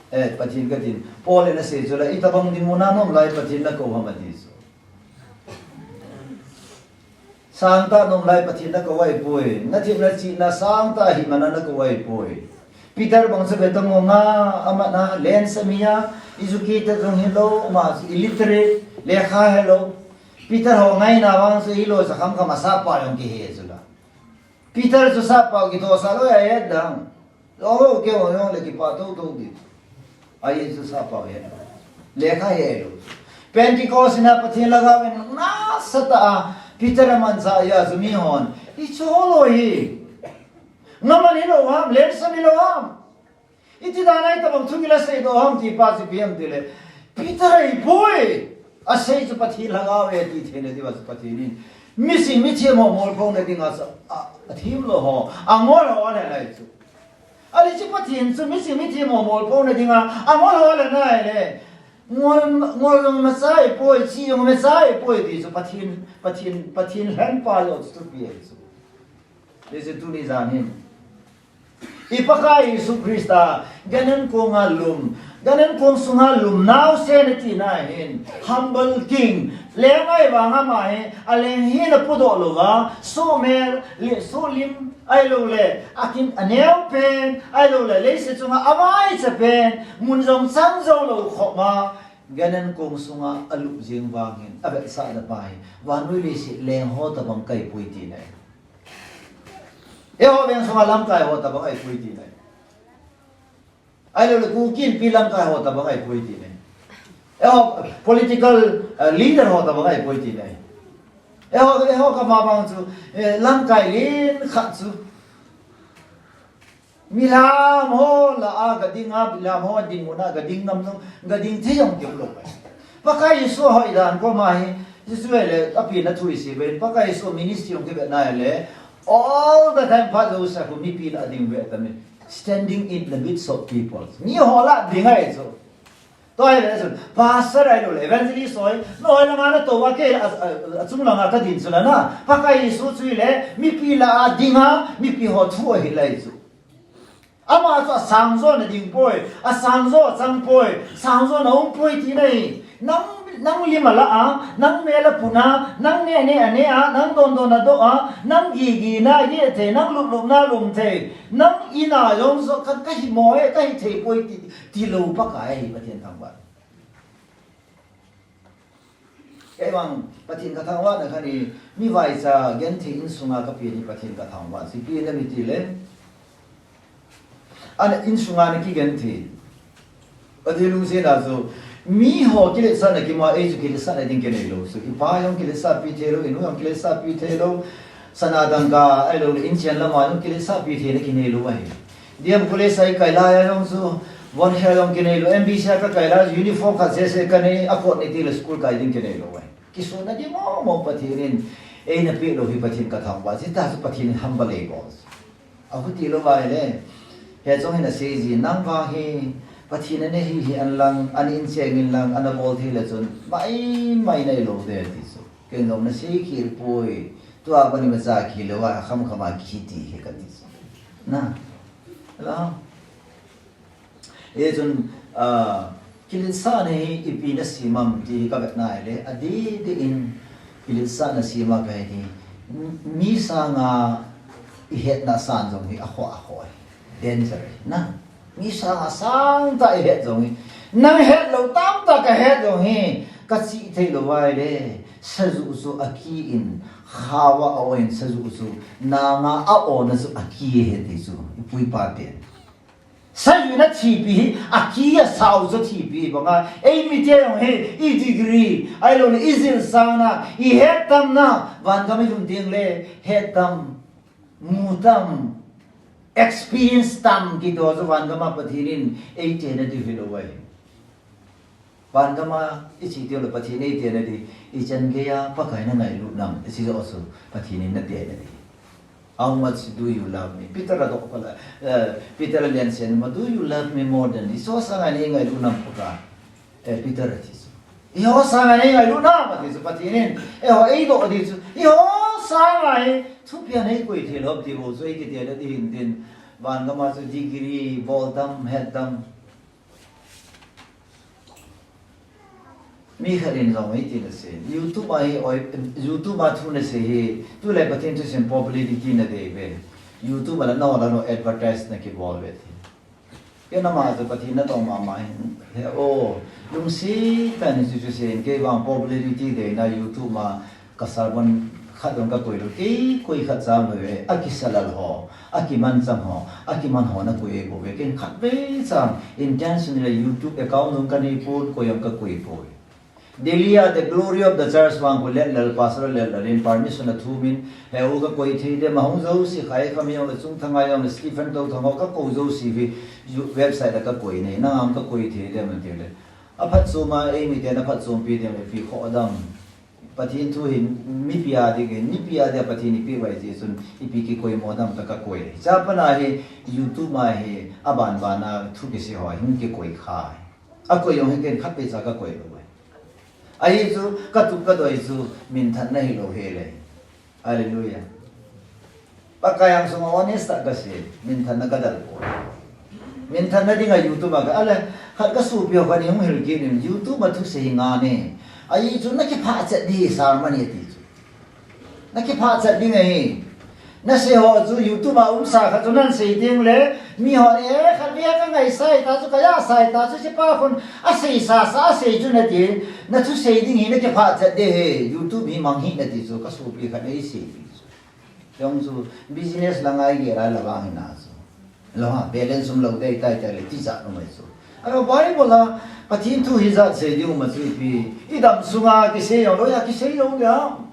Eh, Pathen ka tin. Paul in a sei chu la, itobang dinmun a na um lai Pathen na kou ham ati chu. Sangtah na um lai Pathen na kou ahipoi. Na themna chihna sangtah himna na kou ahipoi. Peter bang chu ve tang u nga, ama na lens a mi a, educated jong hilou, ama illiterate, lekha helou. Peter ho ngaina vang chu hilou sa kham kham a sapa jong kihe chu la. Peter chu sapa kitoh sa lou a het dang. Jong lou keu jong le kipah tou tou di. A Jesu sapa ve. Lekha he lou. Pentecost nia Pathen lhagao in nasatah a Peter a manchah jeh a chu mi hon. I chu lou hi. Nga man hilou ham, lens a mi lou ham. Iti dan a itobang thu kila seidoh ham ti pa chu ipi ham ti le. Peter ahipoi. A sei chu Pathen lhagao e ti theina diuva chu Pathen in. Miching mithem ho molphouna dinga chu a, a themlou ho. A ngol ho a le nai chu. Ahile chu Pathen chu miching mithem ho molphouna dinga, a ngol ho le nai le. Ngol, ngol jong machai poi, chi jong machai poi ti chu Pathen, Pathen, Pathen lhenpa jong chu thupi ahi chu. Hiche tuni jan hin. I Pakai Jesu Christa, gan an kong a lum, gan an kong sunga lum naosen ati na hin, humble king, leng ahivang ama hi, a leng hi na pudoh louva, sumel, le, sulim, ahilou le, akin, aneo pen, ahilou le, leiset chunga, avaicha pen, mun jong chang jou lou khop ma, gan an kong sunga alup jing vang hin, avetsahna pa hi, vannoi leiset leng ho tabang kahi poi tina ahi. Eiho veng sunga lamkai ho tabang ahipoi tina ahi. Ahilou le Kuki Inpi lamkai ho tabang ahipoi tina ahi. Eiho political, eh, leader ho tabang ahipoi tina ahi. Eiho, eiho kama bang chu, eh, lamkai len khat chu. Milam ho lah a gading a, milam ho dinmun a gading ngam jong, gading thei jong kium lou. Pakai Jesu hoidan koma hi, Jesu le api na thui si ve, Pakai Jesu ministry jong kive na le, all the time phat lou sa khu mipi lah a ding ve ta mi. Standing in the midst of people. Mi ho lah ding ahi chu. Tua hi ve chu. Pastor ahilou le, evangelist hoi, nahoi langa na tou a kei a, a, a chung langa ka ding chu la na. Pakai Jesu chu le, mipi lah a ding a, mipi ho thu ahi lai chu. Ama chu asang jo na ding poi, asang jo achang poi, sang jo na um poi tina ahi. Nang, nang lim a lah a, nang mel a pun a, nang neh neh a neh a, nang don don a doh a, nang gi gi na gi thei, nang lup lup na lum thei, nang in a jong jo ka, ka hi mo e, ka hi thei poi ti, tilou Pakai ahi Pathen thangvah. Kei vang Pathen ka thangvahna khat hi, mi vaicha genthei insunga ka pen hi Pathen ka thangvah. Ipi na mi ti le. Ana insunga na kigenthei. Pathen lungsetna chu, miho kiletsahna kima, ei chu kiletsahna ding kinei lou. So, ipa jong kiletsahpi thei lou, inu jong kiletsahpi thei lou. Sana dangka, ahilou le inchen lama jong kiletsahpi theina kinei lou ahi. D M College a ikai lai a jong chu, von khat jong kinei lou, M B C a kakai lai, uniform khat sese kanei, a coat nei tile school kai ding kinei lou ahi. Kisuna ding momo Pathen in, eina peh lou hi Pathen kathangvah, hitia chu Pathen in humble eibol. Ahuti lou vai le. Hiche jong hin asei ji, nang vang hi, Pathen in ana hih hih in lang, ana incheng in lang, ana bol thei le chun, maimai nahi lou ding ti chu. Ken jong nasei khel poi, tua pat imacha khel lou a, khamkham a kihi ti hi kati chu. Na. Hello? Hichun, ah, kiletsahna hi ipi nasei ham ti hi kavet nai le, adih dih in kiletsahna sema kahe hi, mi sanga ihetna san jong hi akhoh akhoh hi. Danger hi, na. Mi sanga sangtah ihet jong hi. Nang het lou tamtah kahet jong hi. Kachih thei lou vai le, sajuh chu aki in, khaova a-o in sajuh chu, nanga a-ona chu aki ahi ti chu, ipu ipa ten. Sajuh in athipi hi, aki a sao chu thipi banga, ei mite jong hi, i degree, ahilou le, i jilsahna, i hettamna, vangam ilhun teng le, hettam, mutam, experience tam kiti ho chu vangam a Pathen in, eitena diu hilou ahi. Vangam a iche teng le Pathen in eitena di, ichan geiya Pakai nangailut nam, iche joh chu Pathen in natena di. How much do you love me? Peter adoh pala, eh, Peter alensen ma, do you love me more than this? Eiho sanga neingailut nam Pakai. Eh, Peter ati chu. Eiho sanga neingailut nam ati chu Pathen in. Eiho eidoh di chu. Eiho sanga hi, thupi a neikoi thei lou ti bou chu eikitena di hin tin. Vangam a chu degree, bol tam, het tam. Mi khat in jong hiti nasei. YouTube a hi, oi, YouTube a thu nasei hi, tulai Pathen thusim popularity nadei ve. YouTube a la no, la no advertise nakibol ve ti. Kei nama chu Pathen natong mama hin. He, o, lungset tah in chu chu sei, kei vang popularity deina YouTube a Ka sermon khat jong kakoi lou, kei koi khat cha lou ve, akisa lal ho, akimanchang ho, akiman ho nakoi e bou ve, ken khatvei cha intentionally YouTube account jong kanei pon, koi jong kakoi poi. Delhi a The Glory of the Church vang khu Lel Lal, Pastor Lel Lal in permission athum in, he u kakoi thei dem, ahung jouse khai khami jong le, Chungthang a jong le, Stephen Touthang ho kakou jouse hi, website a kakoi nei, nangam kakoi thei dem ati le. Aphatchom a, eimiten aphatchompi dem le, ipi khodam. Pathen thu hi mipi a ding, mipi a dia Pathen ipi vai jeh chun ipi kikoimo dam tah kakoi. Chapang a hi YouTube a hi aban ban a thu kisei ho hi kikoi kha. Akoi jong hi ken khatvei cha kakoi lou. Ahi chu katup kadoi chu minthanna hilou hile. Hallelujah. Pakai angsunga honest tah kasei, minthanna kadal poi. Minthanna dinga YouTube a ka, ale, khat kasopi ho khat in hung hil kit in, YouTube a thusei ngah e. Ahi chu nakiphah chet ding sermon hi ati chu. Nakiphah chet ding ahi. Nasei ho chu YouTube a umsa khat chu nasei ding le, mi ho, eh, khatvei kangaisah ta chu, kajahsah ta chu, hichepa khun asei sasa, asei chu nati, nathusei ding hi nakiphah chet ding ahi, YouTube hi mang hih in ati chu, kasopi khat in eisei. Jong chu business langa igel a la vang hina chu. Lo ha, balance umlou dei tai tai le tijat umai chu. Alo Bible a, Pathen thu hijat sei ding um a chu ipi. Idam sunga kisei jong lou, ya kisei jong lou.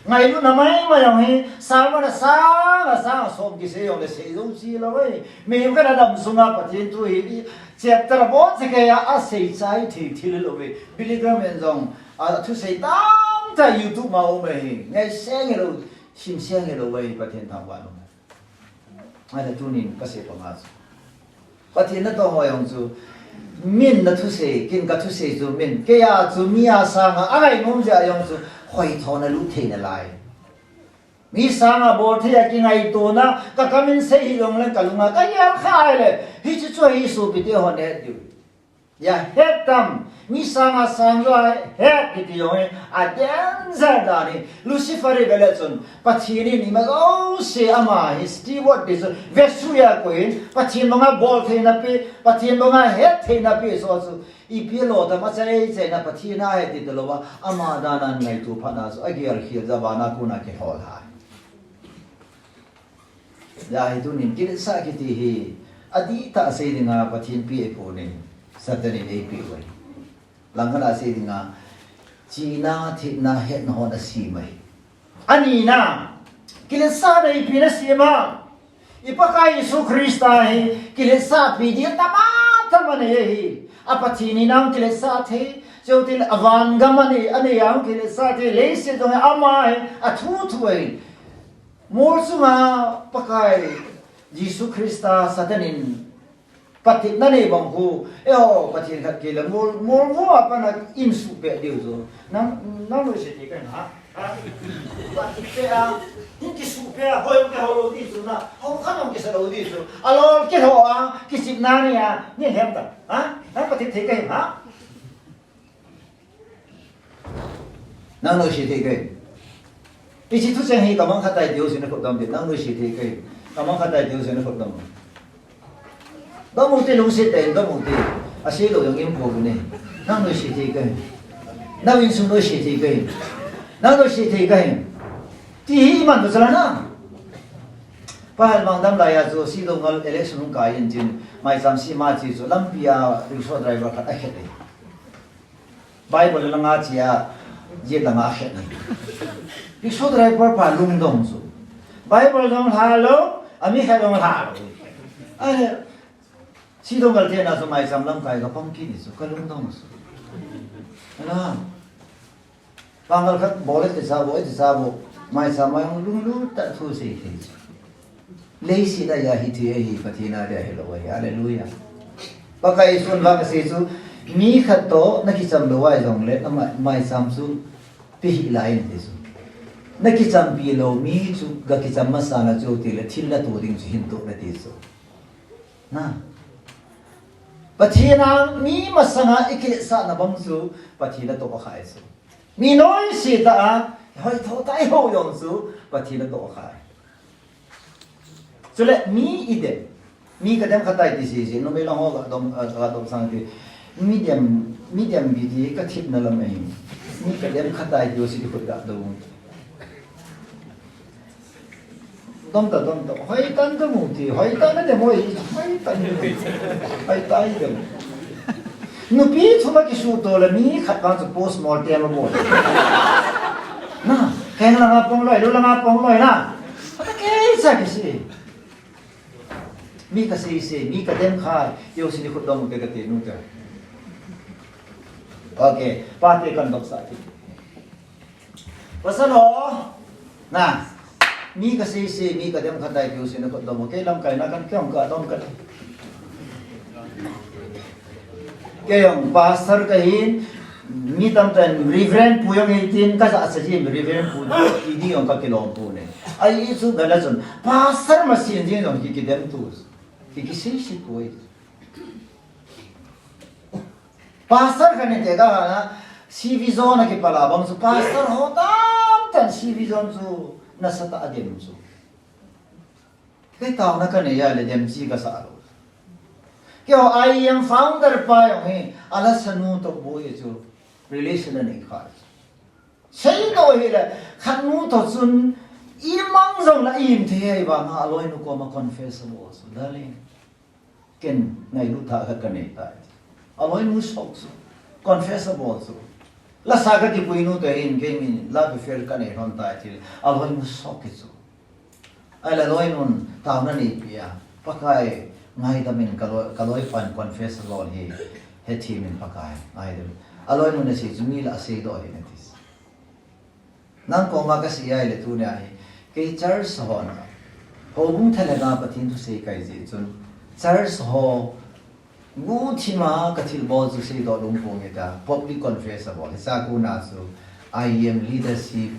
Ngailutna maimai jong hi, sermon asang, asang, asom kisei jong le sei jong sei lou e. Mihem khat a dam sunga Pathen thu hi, chapter abon cheh keiya asei chai thei thei lou e. Billy Graham in jong, athusei tamtah YouTube ma um e hi. Ngaiseng lou. Simseng hilou vai Pathen thangvah lou. Ahile tunin kasei panga chu. Pathen natong ho jong chu. Min nathusei, ken kathusei chu min. Keiya chu mi a sanga, angainom jeh a jong chu. Hoithona lut thei nalai. Mi sanga bol thei a kingaitona, ka, kamin sei hih jongleng kalunga, kagel kha ahile. Hichu chu hi sopite hon het diu. Ya, het tam, mi sanga sang joh a het kiti jong hi, a danger dan hi, Lucifer hi vele chun, Pathen in ima jouse ama hi steward ti chu, vesuiya koi in, Pathen banga bol theina pe, Pathen banga het theina pe so chu, ipi lo tam achai chai na Pathen a het ti lou va, ama dan a ngaito phat na chu, agel khel ja vana kona kihol hai. Ahi tunin kiletsah kiti hi, adihtah sei dinga Pathen pi eipon e. Satan in eipeh uve. Langkhat a sei dinga, chihna, thepna, hetna hon asem ahi. Anina, kiletsahna ipi nasema? I Pakai Jesu Christa hi kiletsahpi ding tamtah anei ahi. A Pathen in jong kiletsah thei, chutile avan gam anei, anei a jong kiletsah thei, leiset jong ama hi athuthu ahi. Mol chunga Pakai Jesu Christa Satan in patepna nei bang khu, eiho, Pathen khat kei le mol, mol vo a pat a in suhpeh diu chu. Nang, nang noise thei kahi em? Ha? Ha? Patepna a, in kisuhpeh a, hoi, kihou lou ding chu na, hou khat jong kisa lou ding chu. Alol kilhoh a, kichepna nei a, nei lhem ta. Ha? Nang patep thei kahi em? Ha? Nang noise thei kahi em? Hiche thucheng hi kamang khat tai tiu sina khut dom ding. Nang noise thei kahi em? Kamang khat tai tiu sina khut dom. Dom u hite, lungset tah in dom u hite. Asei lou jong in po u ne. Nang noise thei kahi em? Nang insung noise thei kahi em? Nang noise thei kahi em? Ti hi iman to chala na. Pakai mang dam laiya chu Sidongal election hung kai in chin, Maicham C M a che chu lampi a rickshaw driver khat akhet e. Bible langa che a, jet langa akhet e. Rickshaw driver pa lungdong chu. Bible jong lha lou, ami khat jong lha lou. Ai, Sidongal te na chu Maicham lamkai kapang kit ni chu, kalungdong chu. Ana. Pangal khat bol e ti cha bol, e ti cha bol. Maicham a jong lunglut tah thu sei thei chu. Leiset a hi ahi thei ahi, Pathen a dia hilou ahi. Hallelujah. Pakai Jesun vang asei chu, mi khat toh nakicham lou ahi jongle, na mai, Maicham chu pe hih lai in ati chu. Nakichampi lou mi chu gakicham masang a chu tile thil nato ding chu hin toh nati chu. Na. Pathen a mi masanga ikiletsahna bang chu Pathen atoh kha ahi chu. Mi noise tah a, hoitah tah a ihou jong chu Pathen atoh kha ahi. Chule mi idem, mi kadem khat tai ti sese, numei lang ho kadom, ah, kadom sang ti. Mi dem, mi dem kiti kathepna lam ahi. Mi kadem khat tai ti u sese khut kadom. Dom ta, dom ta. Hoitah in dom u hite, hoitah in nadem u hi, hoitah in dom. Hoitah in dom. Nupi thum a kisuto le mi khat vang chu post mortem abol. Na, keng langa pang loi, lou langa pang loi na. Ata kei cha kisei. Mi kasei sei, mi kadem khat, tiu sese khut dom u hite kati nu te. Okay, pate kan dom sah ti. Pasal ho, na, mi kasei sei, mi kadem khat tai tiu sese khut dom u, kei lamkai na kan kiong kadom ka. Kei jong pastor kahin, mi tamtah in Reverend pu jong eitin, kajah sa jin Reverend pu, ti ding jong kakilom pu ne. Ahi chu gala chun, pastor masen jeng jong ki, kidem tu, ki, kisei sei poi. Pastor khat in te ka hana, C V zone a kipal a bang chu, pastor ho tamtah in C V zone chu nasatah a dem chu. Kei taona kanei a le dem chi kasah lou. Keiho I E M founder pa jong hi, alhasanu toh boi chu relation anei kha chu. Seidoh hile, khat nu toh chun, imang jong le im thei ahi vang a, aloinu koma confess abol chu, darling. Ken ngailut thah khat kanei tai. Aloinu shock chu. Confess abol chu. Lasa kakipui nu te hin kei min love affair kanei lhon tai ti. Aloinu shock e chu. Ahile aloinun taona neipi a. Pakai ngaidam in kaloi, kaloipan confess abol hi. Hethem in Pakai ngaidam. Aloinun asei chu mi lah a seidoh hih in ati. Nang koma kasei ahile tunia hi, kei church hon, houbung thalheng a Pathen thu sei kahi jeh chun, church ho, guhthim a kathilbol chu seidoh lungpong hita, public confess abol, hichea kona chu, I E M leadership,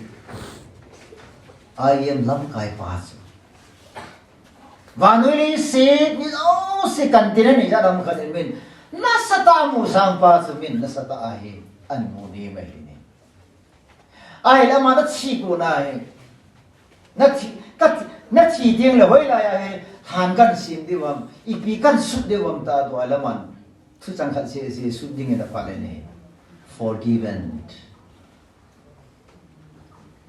I E M lamkai pa chu. Vannoi leiset, mi jouse kan tin anei jat lam khat in min, nasatah a musang pa chu min, nasatah a hi, amu ni mai ni. Ahile ama nathi kona hi. Nathi, ka, nathi ding le hoilai a hi, han kan sim diu ham, ipi kan sut diu ham ta tu ahile aman. Thuchang khat sese sut ding in apha le ni. Forgiven.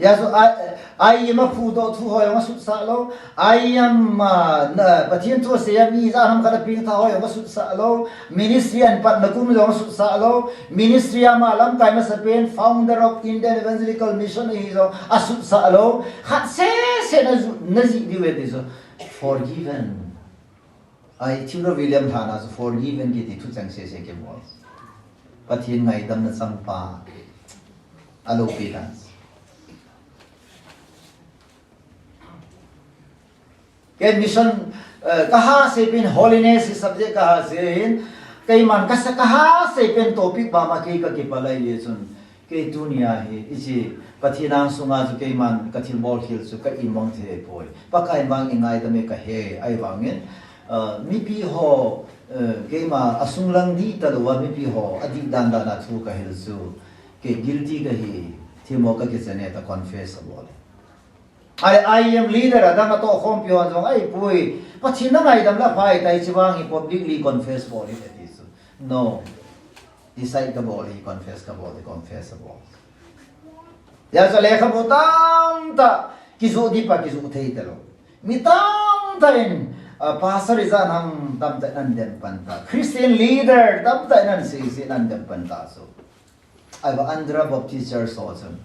Hijeh chun I, IM a phudoh thu ho jong asutsah lou. IM a, na, Pathen thu asei a mi ijat ham khat a pengtha ho jong asutsah lou. Ministry a patna kum jong asutsah lou. Ministry a ama lamkai masapen, founder of Indian Evangelical Mission ahi jong asutsah lou. Khat sese na ju, na jih diu ahi ti chu. Forgiven. Ai, Theodore William lhan a chu forgiven kiti thucheng sese kibol. Pathen ngaidamna changpa. Aloupi dan. Kei mission, eh, kaha seipen holiness hi subject kaha sei hin, keiman kasa kaha seipen topic bama kei kakipah lai jeh chun, kei tunia hi, hiche, Pathen angsunga chu keiman kathilbol khel chu ka imang thei poi. Pakai mang ingaidam e kahe, ahivangin, eh, mipi ho, eh, keima asunglang dih talouva, mipi ho adih dan dan a thu kahil chu, kei guilty kahi, themmo kakichan e tia confess abol e. Ai, IM leader adang atoh khompi hon jong, ai pui, Pathen na ngaidam le aphai tai, hiche vang hi publicly confess bol hite ti chu. No. Decide kabol hi, confess kabol hi, confess abol. Hijeh chun lekhabu tamtah, kijoh ding pa, kijoh thei talou. Mi tamtah in, ah, pastor ijat ham tamtah in ahin dem pan ta. Christian leader tamtah in ahin seise in ahin dem pan ta chu. Ahivang Andhra Baptist Church ho chun,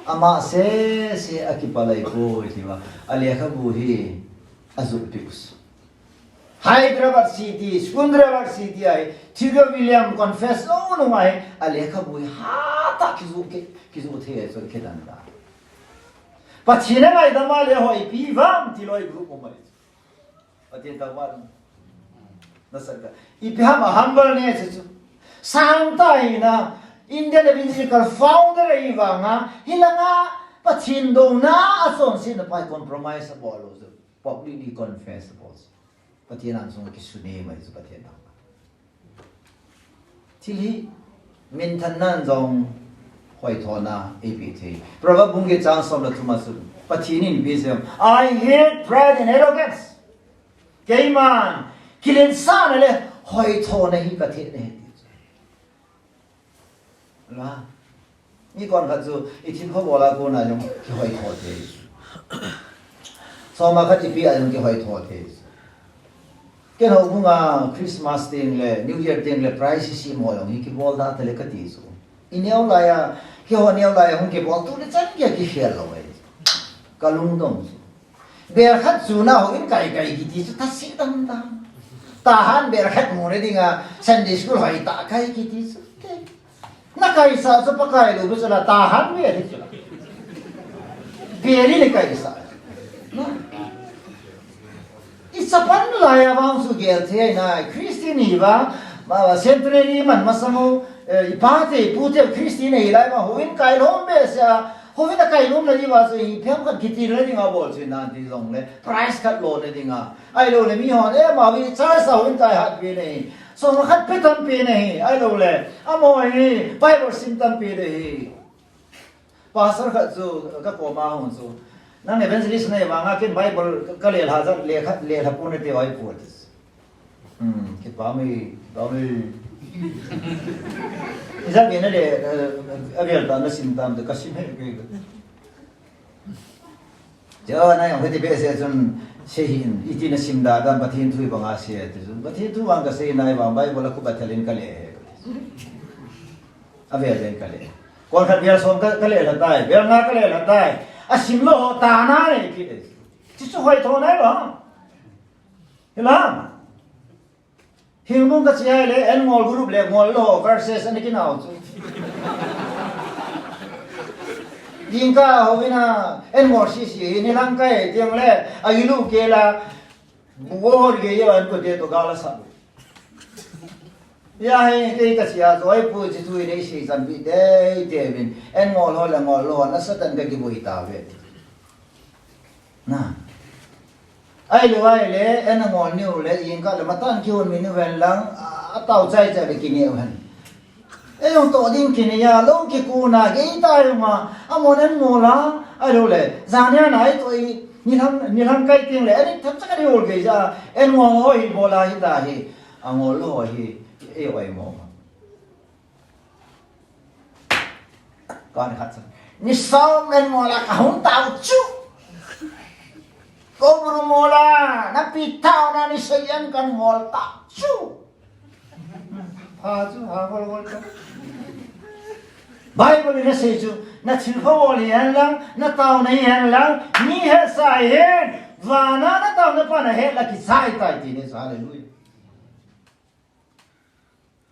ama sese akipah lai poi tia, alekhabu hi ajulpeh u chu. Hyderabad City, Secunderabad City a hi, Theodore William confess lou nunga hi, alekhabu hi hatah kijoh, ki, kijoh thei chu kidan ta. Pathen a ngaidam a le hoi ipi vam ti loi group um ahi. Pathen thangvah in. Nasatah. Ipi ham a humble ness chu. Sangtah hina, Indian Evangelical founder ahi vanga, hilanga Pathen douna a chonsetna pa hi compromise abol lou chu. Publicly confess abol chu. Pathen angsunga kisun e mai chu Pathen a. Thil hi minthanna jong hoithona eipeh thei. Proverb bung get chang som le thum a chun, Pathen in ipi asei em? "I hate pride and arrogance." Keiman kiletsahna le hoithona hi kathet e. La. Mi konkhat chu, ithil kho bol a kona jong kihoitho thei. Soma khat ipi a jong kihoitho thei. Ken houbunga Christmas teng le, New Year teng le, prize isim ho jong hi kibol da tale kati chu. Ineo laiya, keiho neo laiya hung kibol tu le chan kia kikhel lou e. Kalungdong chu. Bel khat chuna houin kai kai kiti chu thase tam tam. Tahan bel khat mu le dinga Sunday school hoitah kai kiti chu. Nakaisah chu Pakai lou chu la tahan ve le chu la. Bel in kaisah. Ichapan laiya vang chu gel thei nai. Christian iva, ma, centenary man masang u, eh, ipate, ipute Christian hilai vang houin kai lom behseh a. Houin akai lom na diuva chu ipi ham khat kiti le dinga bol chu nan ti jongle. Prize khat lona dinga. Ahilou le mihon, eh, ama hi church a houin kai hatpi nei. Soma khat pe tampi nei. Ahilou le, amaho hi Bible sim tampi nei. Pastor khat chu kakoma hung chu. Nang evangelist nei vanga ken Bible kalelha jat lekha, lelha pon nate oi pon. Hmm, kipah e, kipah e. Ijat gei nale, eh, avel tah nasim tam te kasim hih e. Chua, na jong hiti behseh chun, sei hih in, iti nasim dan dan Pathen thu banga sei, ti chun, Pathen thu vang kasei nai vang, Bible a khup a thel in kale e. Avel in kale. Konkhat vel som ka, kalelha tai, vel nga kalelha tai. Asim lou ho tana nei kit e. Chuchu hoitho nai lou. Hilam. Hingnung kache a le, an ngol group le ngol lou verses ana kinao chu. Jingkah houin a, an ngol sese hi, nilhang kai teng le, a ilu kei la, bu hol gei a an kote toh gal asa. Hia hi, kei kache a, chu ahi poi chu thu in eisei chanpi teitei uvin, an ngol ho le ngol lou ho, nasatah in kakiboi tauve. Na. Ahilou ahile, an angol niu le, jingkah le matan kihon mi niu hen lang, a, atao chai chai le kineh u hen. Eijong toh ding kinei a, lou kikuna, gei ta jong a, amahon an ngol a, ahilou le, jan a nai toh i, nilhang, nilhang kai teng le, ani themcha khat ihol gei ja, an ngol ho hi bol a hita hi, angol lou ho hi, ei oimo. Kan khat sa. Ni som en ngol a kahung tao chu. Kobru mola, na pi tao na ni sei en kan ngol ta chu. Ha chu, ha ngol ngol ta. Bible in asei chu, na thilpha bol hi hen lang, na taona hi hen lang, mi hesa hi hen, vana na taona pa na het la kichai tai ti ni chu, hallelujah.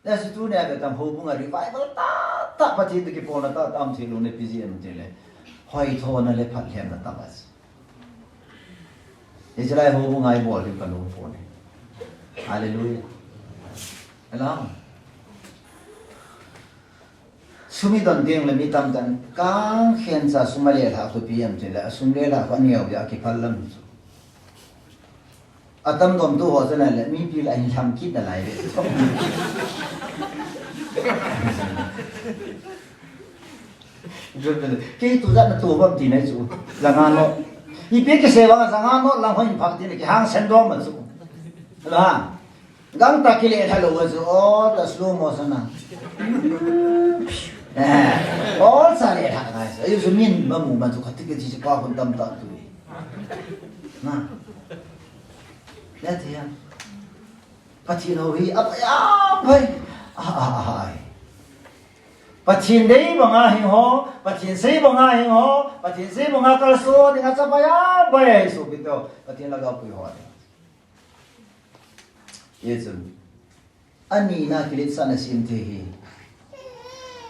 Nasu tunia vetan houbunga revival tahtah, Pathen toh kipolna tahtah um thei lou napi jeh em tile, hoithona le phatlhemna tah a. Hiche lai houbunga ibol diu kalung pon e. Hallelujah. Hello. Sum idon ding le mi tamtah in, kang khen cha sum alelhah khu ipi em tile, asum lelhah khu aneo jeh a kiphal lam chu. Atam domtu ho chu nale, mipi la hin lham kit nalai ve. Kei tu jat na tu bam ti nai chu, janga note. Ipi kisei vang janga note lang hoi pha ti le kihang sen dom ma chu. La. Gangtah kilelha lou a chu, o, ta slow motion a. Eh, o, cha lelha ngai sa. Ayu chu min mamu ma chu kati kati chu pa khun tamtah tu. Na. Ya ti ya. Pathen hou hi, a, a, a, a, a, ai. Pathen dei banga hing ho, Pathen sei banga hing ho, Pathen sei banga kalson dinga chapa ya, bai, sopite ho, Pathen lhagao pui ho. Hichun, anina kiletsahna sem thei hi,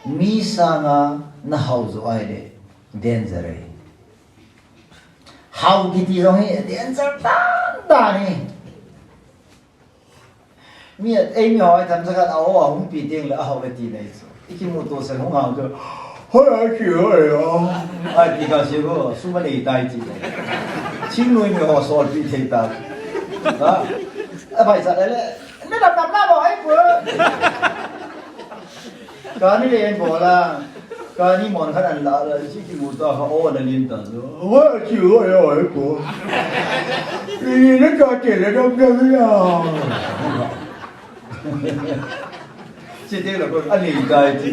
mi sanga na hao jo ahile, danger ahi. Hao kiti jong hi, danger dan dan ahi. Mi a, eimi ho a themcha khat a o a hung pi teng le a ho le ti nei chu. I kimuto sel hung hao chu. Hoi a chi hoi a. Ai pi ka si ko, sum a nei tai ti. Chingnoi mi ho sol pi thei ta. Ha? A bai cha le le. Ne dam dam na bo ai pu. Kani le en bol a, kani mon khat an la la, chi kimu ta kha o la lin ta lo. Wa chi o yo e ko. Ni na ka te le dam dam ya. Chi te lo ko ani kai chi.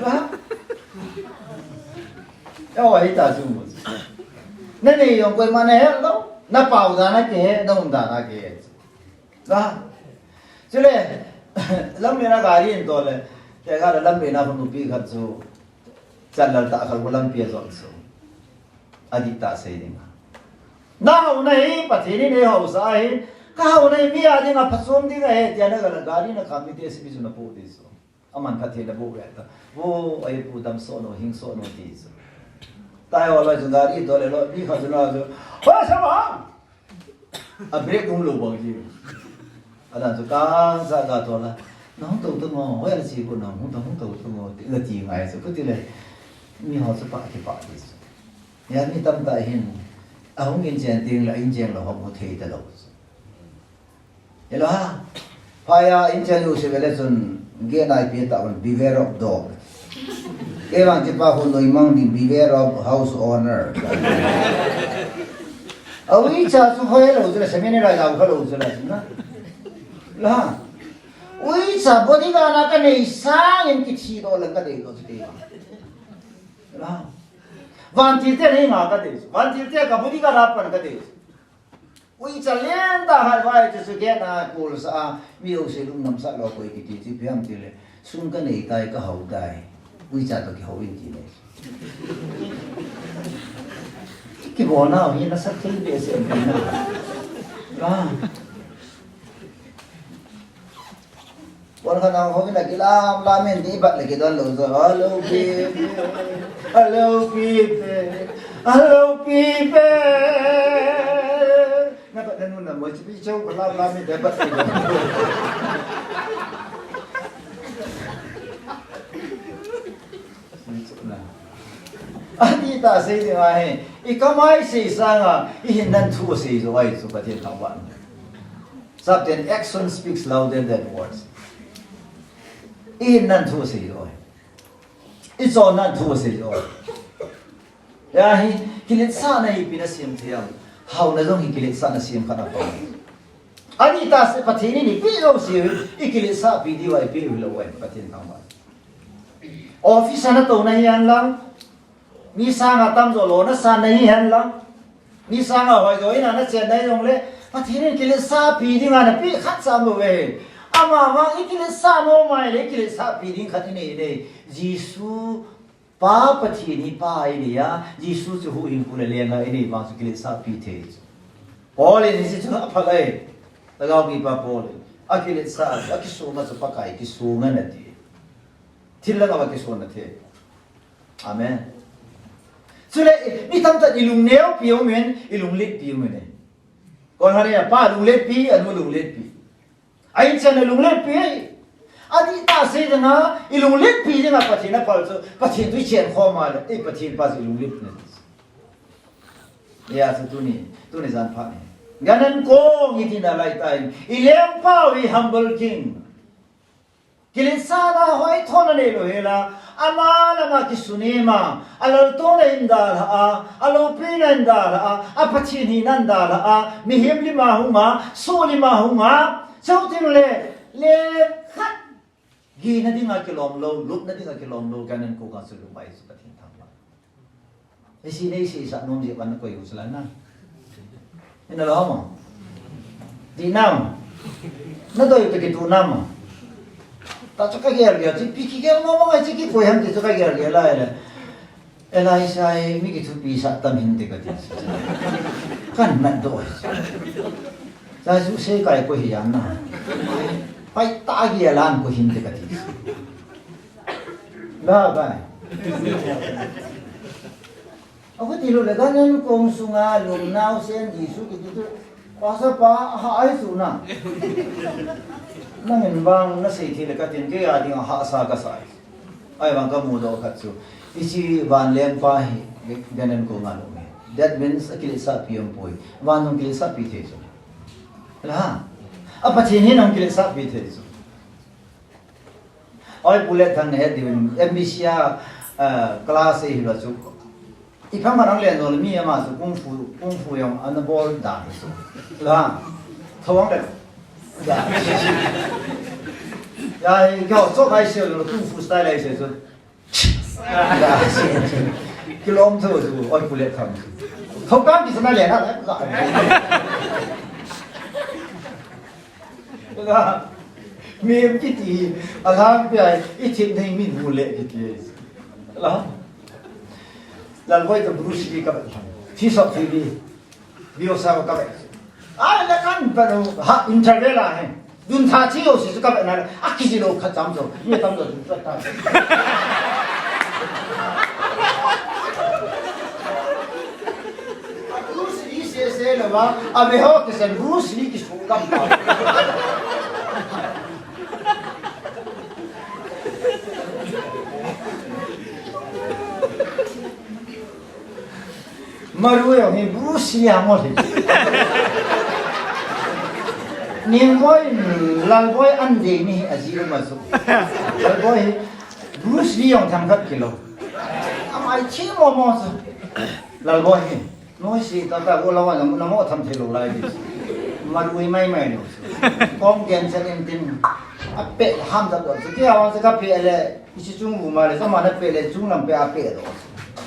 Ha? Ya wa hi ta su mo. Na nei jong koima na he lo. Na pao da na ke he, na um da na ke he. Ka. Chule, lamlen a gari in tole, tekah le lamlen a khun nupi khat chu, chan lal tah khat khu lampi a jot chu. Adih tah sei ding a. Na haona hi, Pathen in eihaosah ahi, ka haona hi mi a dinga phachom ding ahi, tia na gari na kham mite sipi chu na poh ding chu. Aman phatthei na boh ve ta. Vo, ai pu damsoh no, hingsoh no ti chu. Tai ho lai chu gari tole lo, mi khat chu na chu. Hoi, sa ma! A brake um lou bang ji. Adan chu kang sa ga tole. Na hung tou tou mo, hoi a chi ko na hung tou, hung tou tou mo, ti, na ti ngai chu. Khuti le, mi ho chu pa kipah ti chu. Ya mi tamtah hin, ahung in chen teng le, in chen lou ho mu thei ta lou chu. Hello ha. Phai a in chen u se vele chun, gate a ipi ta un, beware of dog. Kei vang chi pa khu noi mang ding, beware of house owner. A uicha chu hoi lou chu le, seminar a jao kha lou chu le, na. La. Uicha bodyguard a ka nei sang in kithi do le ka dei lo chu kei vang. La. Vantil te nei nga ka dei chu. Vantil te ka bodyguard a pan ka dei chu. Uicha lentah hai vai chu chu gate a kol sa a, mi jouse lung namsah lou koi kiti chu ipi ham tile, sum ka nei tai, ka hao tai. Uicha toh kihao in ti nei. Kibol nau hi nasat thei behseh in na. Ah. Bon khat nang ho na kilam lam in ti bat le kidon lou jo. Hello, people. Hello, people. Hello, people. Na bat na nun na mo chi pi chou lam lam in ti bat le kidon. Adih tah sei ding ahi. I kamai sei sanga, i hinnan thu sei jo ahi chu Pathen thangvah. Sapten, action speaks louder than words. I hinnan thu sei jo ahi. I chonnan thu sei jo ahi. Ya hi, kiletsahna hi ipi na sem thei am. Haona jong hi kiletsahna sem khat a pang. Adih tah sei Pathen in ipi jouse, i kiletsahpi diu ahi, ipi hilou ahi, Pathen thangvah. Office a natouna hihen lang, mi sanga tamjo lona sana hihen lang, mi sanga hoijo ina nachenna hijongle, Pathen in kiletsahpi dinga napeh khat cha um lou ve. Amavang ikiletsah nom ahile, kiletsahpi ding khat inei e. Jesu Pa Pathen hi Pa inei a, Jesu chu huhhingpu le lenga inei vang chu kiletsahpi thei chu. Paul in hiche chu aphal e. Lhagao mipa Paul in. Akiletsah, akisona chu Pakai kisona ati. Thil langa va kisona thei. Amen. Chule, mi tamtah in ilungneopi umin, ilungletpi umin e. Kon hani a pa lungletpi, anu lungletpi. Ahin chenna lungletpi. Adihtah sei dinga, ilungletpi dinga Pathen aphal chu, Pathen chu ichen khom a le, ei Pathen pa chu ilungletpi. Hijeh chun tuni, tuni jan phat hi. Gan an kong iti nalai tan, ilengpau hi humble king. Kiletsahna hoithona neilou hela, ama le ama kisun ima, alaltouna in dalha a, aloupina in dalha a, aPathen hina in dalha a, mihem lima hunga, soh lima hunga, chuteng le, lekhat, gihna dinga kilom lou, lupna dinga kilom lou, gan an kong a chu lum ahi chu Pathen thangvah. Hiche nei seisah nom jeh a nakoi u chu la na. Ina lou ham? Ti nam. Nadei u toh kitu nam. Tachu kagel gel chu, ipi kigel mong mong a chu kikoi ham ti chu kagel gel lai le. Elisha hi mi kithupisah tam hinte kati. Kahin matdoh. Sa su se kai koi hi jan na. Pai ta gel a koi hinte kati. La bai. Akhuti lou le, gan an kong sunga lum naosen Jesu kiti chu, Pastor pa, aha ahi chu na. Nangin vang nasei thei le katin, kei a dinga hahsa kasai. Ahivang kamudoh khat chu, hiche vanlengpa hi, gan an konga lum ahi. That means, akiletsahpi umpoi. Van jong kiletsahpi thei chu. La. APathen hin jong kiletsahpi thei chu. Oi, Pu Letthang nahet diu, M B C a, ah, class eihilou chu. Ipi ham nang len jong le mi ama chu kung fu, kung fu jong ana bol dan chu. La. Thawang le. Ya. Ya, i kho chok ai se lo kung fu style ai se chu. Ya, se. Kilom tho chu, oi, Pu Letthang. Thokam kisana le na. Mihem kiti hi, alhangpi a, ithip nei min hu le kiti. La. Lalboi toh Bruce Lee kavet tham. Thiso thili. Biosao kavet. A, la kan pa no, ha, interval a he. Dun tha thi jouse chu kavet na, akiji lou khat cham jo. Mi tam jo chu ta. Bruce Lee se se lou va, ave ho kisen Bruce Lee kisu lam pa. Marui jong hi Bruce Lee a ngol hi. Ningboi, Lalboi an dei ni aji um a chu. Lalboi hi Bruce Lee jong themkhat kilou. Amai thi mo mo chu. Lalboi hi. Noise tata, go lawa, namo, namo tham thei lou lai di. Marui mai mai lou. Kong gen chen in tin. Apeh ham ta lou. Chu kia wan sa ka peh le, isi chung bu ma le, sa ma na peh le, chung lam peh apeh lou.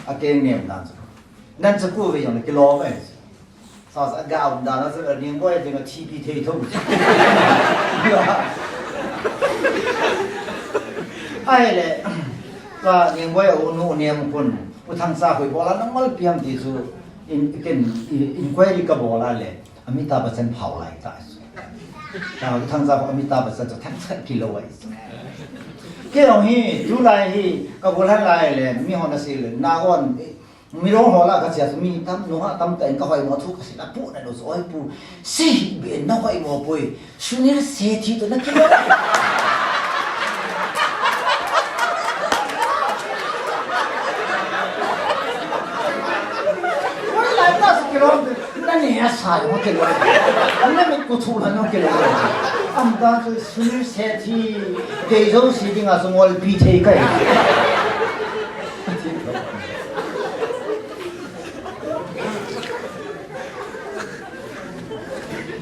Akeng nem nan chu. Nan chu ku ve jong le kilom e. Sa sa ga um dan na chu, Ningboi ding a T P thei tho. Ahile, ka Ningboi a u nu nem kun. U Thangcha hoi bol a nangmal piam ti chu in, ken, i, inquiry kabol a le, Amitabh Bachchan phao lai ta. Ta U Thangcha Amitabh Bachchan chu thangcha kilou ai. Kei jong hi, tulai hi, kabol han lai le, mi hon asei le, na hon, mi rong ho la kache a chu mi tam, nungah tamtah in kahoi mo thu kasei a pu na lo chu, oi pu, si hi be na hoi mo poi. Sunil Sethi toh na kilou. Oi, lai ta su kilou. Na ne a sa mo kilou. Na me ku thu la no kilou. Am ta su Sunil Sethi. Kei jouse dinga su ngolpi thei kai.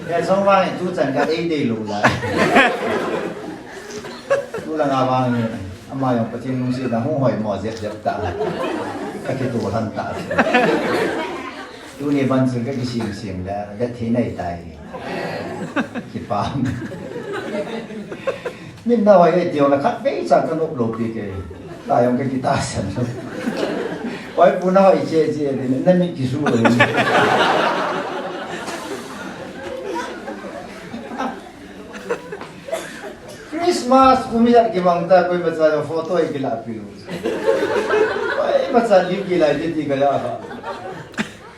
Ya, song vang tu chan ka ei dei lou lai. Tu la nga vang ni. Ama jong Pathen lungsetna hung hoi mo jep jep ta. Ka kitoh lhan ta. Tuni ban chun ka kisem sem le, ka thei nai tai. Kipah. Min na hoi e ti jong le khatvei cha ka nop lou pi ke. Ta jong ka kitahsan lou. Hoi pu na hoi che che, na mit kisu lou. Christmas kum ijat kimang ta, koimacha jong photo hi kilah pi lou. Koimacha lim kilai te ti ka ja ha.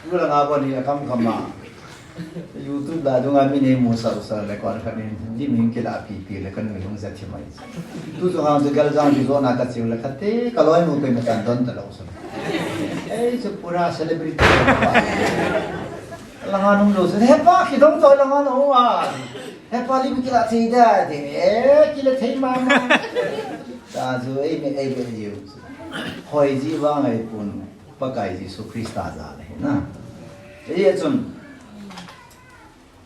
Lu la nga ko ni a kam kam ma. YouTube la dunga mi nei mu sa sa le kon khat in lim hin kilah pi pi le ka nui lung jat hi mai. Tu chu hang chu gal jang ki jo na ka chiu le khat te ka loi mu koimacha don ta lou sa. Ei chu pura celebrity. La nga nung lou sa. He pa ki dong to la nga no a. He pa lim kilah thei da de, eh, kilah thei mama. Ta chu ei me ei be jiu. Hoi ji vang ei pun, Pakai Jesu Christa jal ahi na. Ei chun,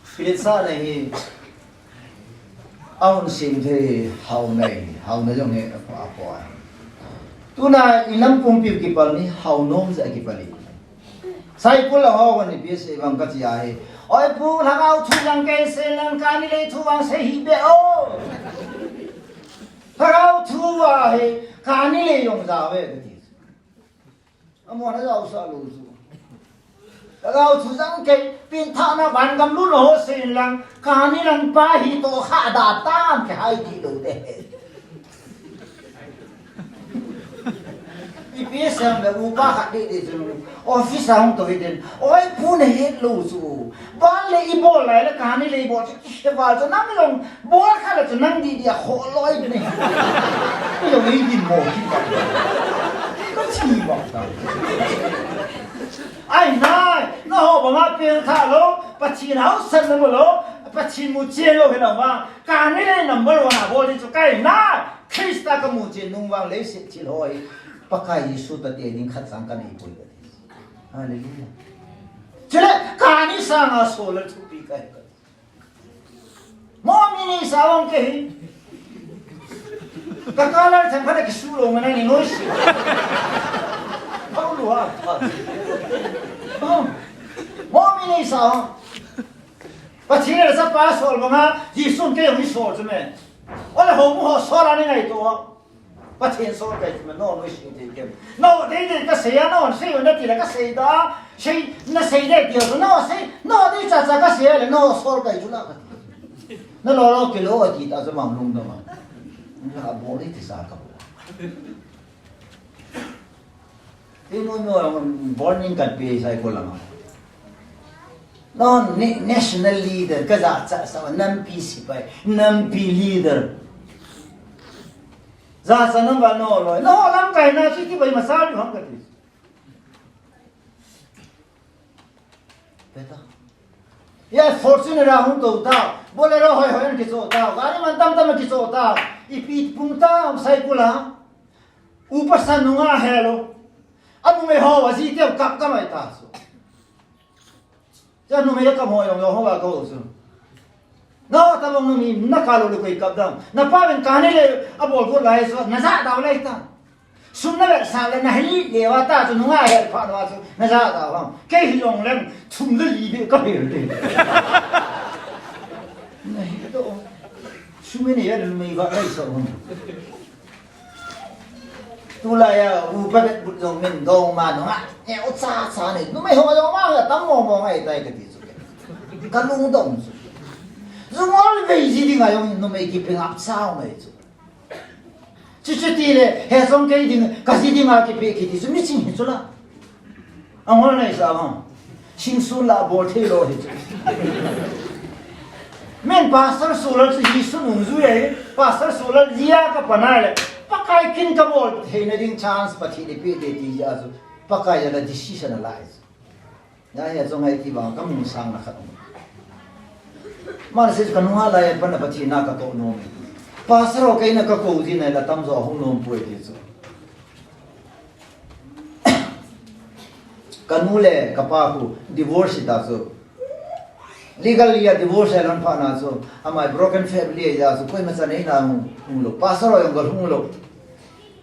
Philip sa le hi, aun sim thei hao nei, hao na jong he a po a po a. Tuna i nam pumpi kipal ni hao nom ja kipal i. Saikul a ho ni pi se vang ka chi ahi. Oi pu, lhagao thu jang kei se lang kani le thu vang se hi be o. Lhagao thu ahi, kani le jong ja ve ka ti. Amo na jao sa lou chu. Lhagao thu jang kei, pengthahna van gam lut ho se lang, kani lang pa hi to kha da tam ke hai ti lou de. Ipi sam le upa khat ding ding chu office a hung to hi den. Oi pu na het lou chu. Ban le i bol lai le kani le i bol chu i he val chu nang jong bol kha le chu nang didi a kho loi ni. I jong i din mo ki ka. Ka chi mo ta. Ai nai, na ho banga pengthah lou, Pathen haosan na mu lou, Pathen mu chen lou hi na ma. Kani le number one a bol ding chu kai nai. Christa ka mu chen nung vang leiset thil hoi. Pakai Jesu tate ding khat sang ka nei poi. Hallelujah. Chule, kani sanga solar thupi ka he ka. Mo mi nei sa vang ke hi. Ka color themkhat a kisu lou ngai ni noi si. Bang lu ha. Oh. Mo mi nei sa vang. Pathen le Chapa sol banga, Jesun kei jong hi sol chu me. Ole ho mu ho sol a ni ngaito. Pathen sol kai chu me, no, no, si te kem. No, dei dei ka sei a, no, sei na ti le ka sei da. Sei, na sei dei ti, no, sei, no, dei cha cha ka sei le, no, sol kai chu la ka. Na lo lo kilo a ti ta chu mang lung da ma. Na bol dei ti sa ka bol. Ti mo mo, warning kan pe sai ko lama. No, ni-, national leader, ka ja cha sa, nampi sipai, nampi leader. Ja cha nam ba no lo. No, lam kai na, si ti bai masal hang ka ti. Beta. Ya, Fortuner a hung to ta. Bolero hoi hoi an kicho ta. Gari man tam tam kicho ta. Ipi pung ta, sai kula. Upa san nunga helo. Anu me ho, aji te kap ka mai ta so. Cha numei ka mo jong jong ho ba ko chu. Na ta bang mi na ka lo le koi kap dam. Na pa ben ka ni le a bol ko lai so na ja da lai ta. Sum na le sa le na hi le wa ta chu nunga he pha wa chu na ja da wa. Ke hi jong lem thum le li be ka be le. Na hi to. Sum ni ya le mei ba lai so. Tulai a, upa bet but jong min dong ma nunga. E, u cha cha ni. Numei ho jong ma, tam mo mo ngai tai ka ti chu. Ka lungdong chu. Jung ol vei ji ding a jong numei ki ping ap sao mai chu. Chu chu ti le, he jong kei ding, ka ji ding a ki pe ki ti chu mi ching hi chu la. Angol nei sa vang. Singsul la bol thei lo hi chu. Men pastor Solar chu Jesu nungjui ahi. Pastor Solar jia ka panai le. Pakai kin ka bol theina ding chance Pathen in pe de ti jia chu. Pakai jala decision a lai chu. Ya ya jong ai ti vang ka mun sang na khat. Man se chu ka nunga lai pan na Pathen na ka to nom. Pastor ho kei na ka ko ji na la tam jo hung nom poi ti chu. Ka nu le ka pa khu divorce ta chu. Legally a divorce a lon pha na chu. Amai broken family a chu koima cha nei na hung, hung lo. Pastor ho jong ka hung lo.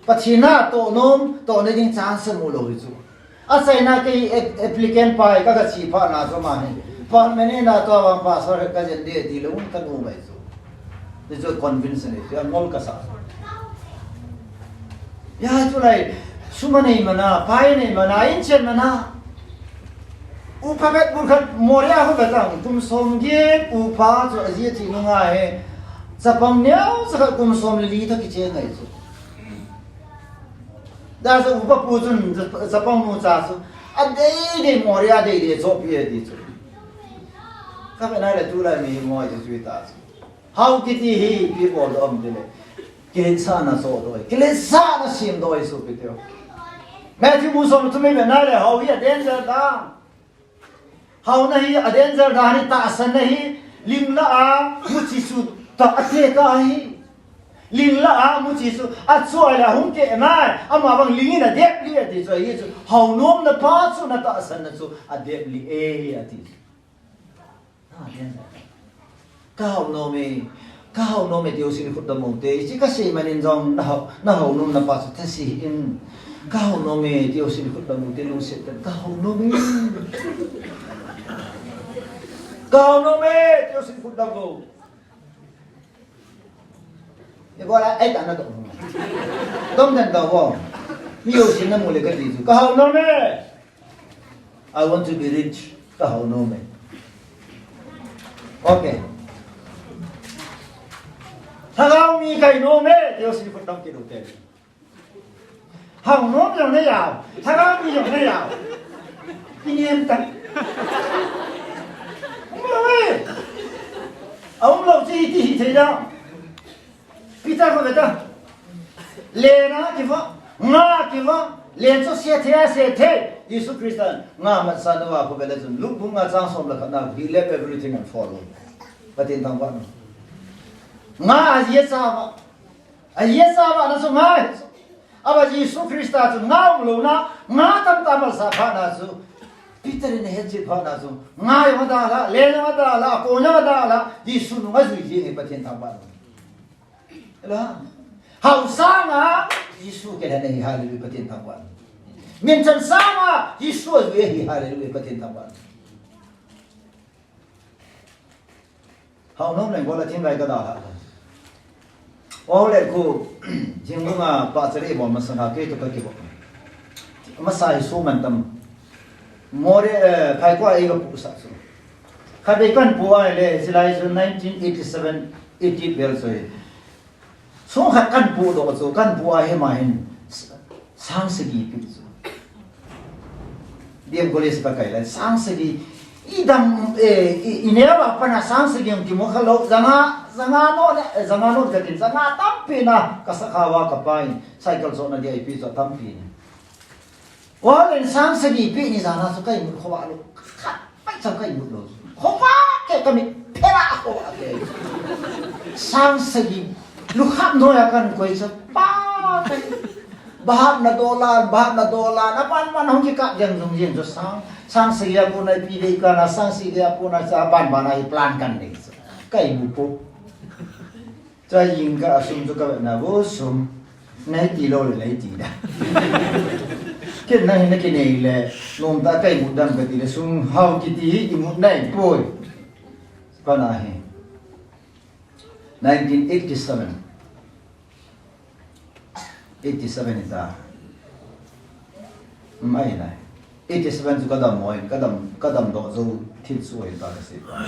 Pathen a toh nom, toh na ding chance mu lou hi chu. Achaina kei ap-, applicant pa hi ka, ka chi phat na chu ama hin, permanent a tua vang pastor ka jen de ti lou ka nu mai chu. Ti chu convince nei chu, angol ka sa. Hia chu lai, sum a nei mana, pai nei mana, inchen mana. Upa bet bul khat Moria ho bet ang, kum som get upa chu aji athi nunga hi. Chapang neocha khat kum som le li toh kicheng ahi chu. Hijeh chun upa pu chun chapang nu cha chu adei dei Moria dei dei chohpi e ti chu. Ka ve nai le tulai mi mo chu chu ta chu. Hao kiti hi ipi bol ding ham tile, kiletsahna choh ding, kiletsahna sem ding sopi teu. Matthew bung som le thum i ve nai le, hao hi a danger dan. Haona hi a danger dan ahi, tahsanna hi ling lah a muchi chu tah a tekah ahi. Ling lah a muchi chu achoh le ahung keh nai, ama vang ling in adep lih e ati chu, ahi chu. Hao nomna pa chu na tahsanna chu adep lih e ati chu. Ka hao nom e, ka hao nom e, ti ho sin khut dam u te. Hiche ka sei man in jong na hao, na hao nomna pa chu thase hih in. Ka hao nom e, ti ho sin khut dam u te, lungset tah in ka hao nom e. Ka hao nom e, ti ho sin khut dam u. Ibola, ai ta na dong. Dong den dong. Mi ho sin na mu le ka ti chu. Ka hao nom e. I want to be rich. Ka hao nom e. Okay. Lhagao mi ka hi nom e, ti ho sin khut dam kit u te. Hao nom jong nei a, lhagao mi jong nei a. Inem ta. Um lou e. A um lou chu iti hi thei da. Peter ko ve ta. Len a kiva, nga kiva, len chu se thei a se thei. Jesu Christa nga matsa nau a ko ve le chun, Luke bung nga chang som le khat na, he left everything and followed. Pathen thangvah in. Nga aji a chava. Aji a chavah na chu nga hi chu. Ava Jesu Christa chu nga um lou na, nga tamtah matsa phat na chu. Peter in ahet chet phat na chu. Nga jong adalha, len jong adalha, akon jong adalha, Jesu nung ajui jeng e, Pathen thangvah in. Hao sanga Jesu kilhen ahi, hallelujah, Pathen thangvah in. Minthang sanga Jesu ajui ahi, hallelujah, Pathen thangvah in. Hao nom leng bol a thim lai ka dalha. Ole khu, thingphung a pahcha le bol masanga kei toh ka kibol. Masa hi su man tam. More, eh, phai ko a ei ka pu sa chu. Khatvei kan pu a le, hilai chu nineteen eighty-seven, eighty bel chu hi. Sung khat kan pu doh chu, kan pu a hi ma hin sang sagi pi chu. D M College ka kai lai, sang sagi, i dam, eh, i, i neo a pat na sang sagi hung kimu kha lou, janga, janga no le, eh, janga no ka tin, janga tampi na, ka sakha uva ka pa in, cycle chohna dia ipi chu tampi na. Ua len sang sagi pi ni jana chu ka imut khovah lou. Khat pai chang ka imut lou. Khovah kei ka mit phela khovah kei. Sang sagi. Lukham noi a kan koi chu pa kei. Bahap na dolan, bahap na dolan. Apan pan hung kikap jeng jung jeng chu sang. Sang sagi a kona ipi dei kana sang sagi a kona cha ban ban a hi plan kan nei chu. Ka imut po. Chua jingkah a sum chu ka vetna vo sum. Nei ti lou le nei ti da. Ken nang hin na kinei le, nomtah a ka imut dam ka ti le, sum hao kiti hi imut nei poi. Ka na hi. Nineteen eighty-seven. Eighty-seven hi ta. Mai nai. Eighty-seven chu ka dam mo in, ka dam, ka dam doh jou thil chu ahi ta ka sei pa.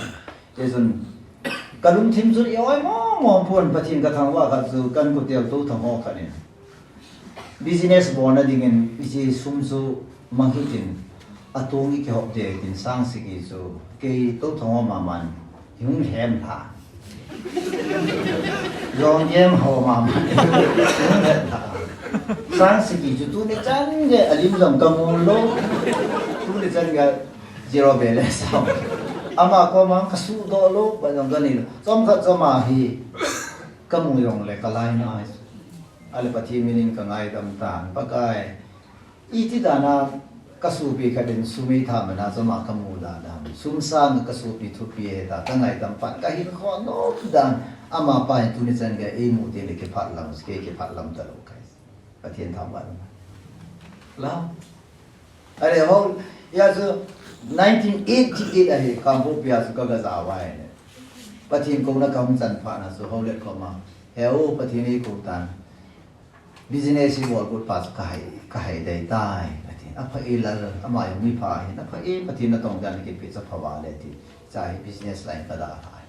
Hichun, ka lungthim chun i oi mong mong pon, Pathen ka thangvah khat chu kan kotel Touthang ho khat in. Business bolna dingin hiche sum chu mang hih in, atung i kihop ding tin sang sagi chu kei Touthang ho mama in. Hung lhem lha. Jong jem ho mama. Hung lhem lha. Sang sagi chu tuni chan gei alim jong ka mu lou. Tuni chan gei zero balance. Ama koma ka sudoh lou, ba jong ka nei lou. Chomkhat choma hi ka mu jong le ka lainat. Ale Pathen min in ka ngaidam tan. Pakai. Iti dan a ka sopi khat in sum eitha man a chu ama ka mu dan a. Sum sang ka sopi thupi ahi ta, ka ngaidam pan ka hin kho nom dan. Amapa hin tuni chan gei eimu teng le kipah lam, kei kipah lam talou kai. Pathen thangvah in. La. Are ho, ya chu nineteen eighty-eight ahi, Kangpokpi a chu ka ga ja uva ahi. Pathen kouna ka hung chan phat na chu Haulet koma, "He o, Pathen in eikou tan. Business ibol got pa chu ka hai, ka hai dei tai," ati. "Apha e lal, ama jong mipha ahin, apha e, Pathen natong dan kipe chu apha val e," ati. Cha hi business line ka dalha.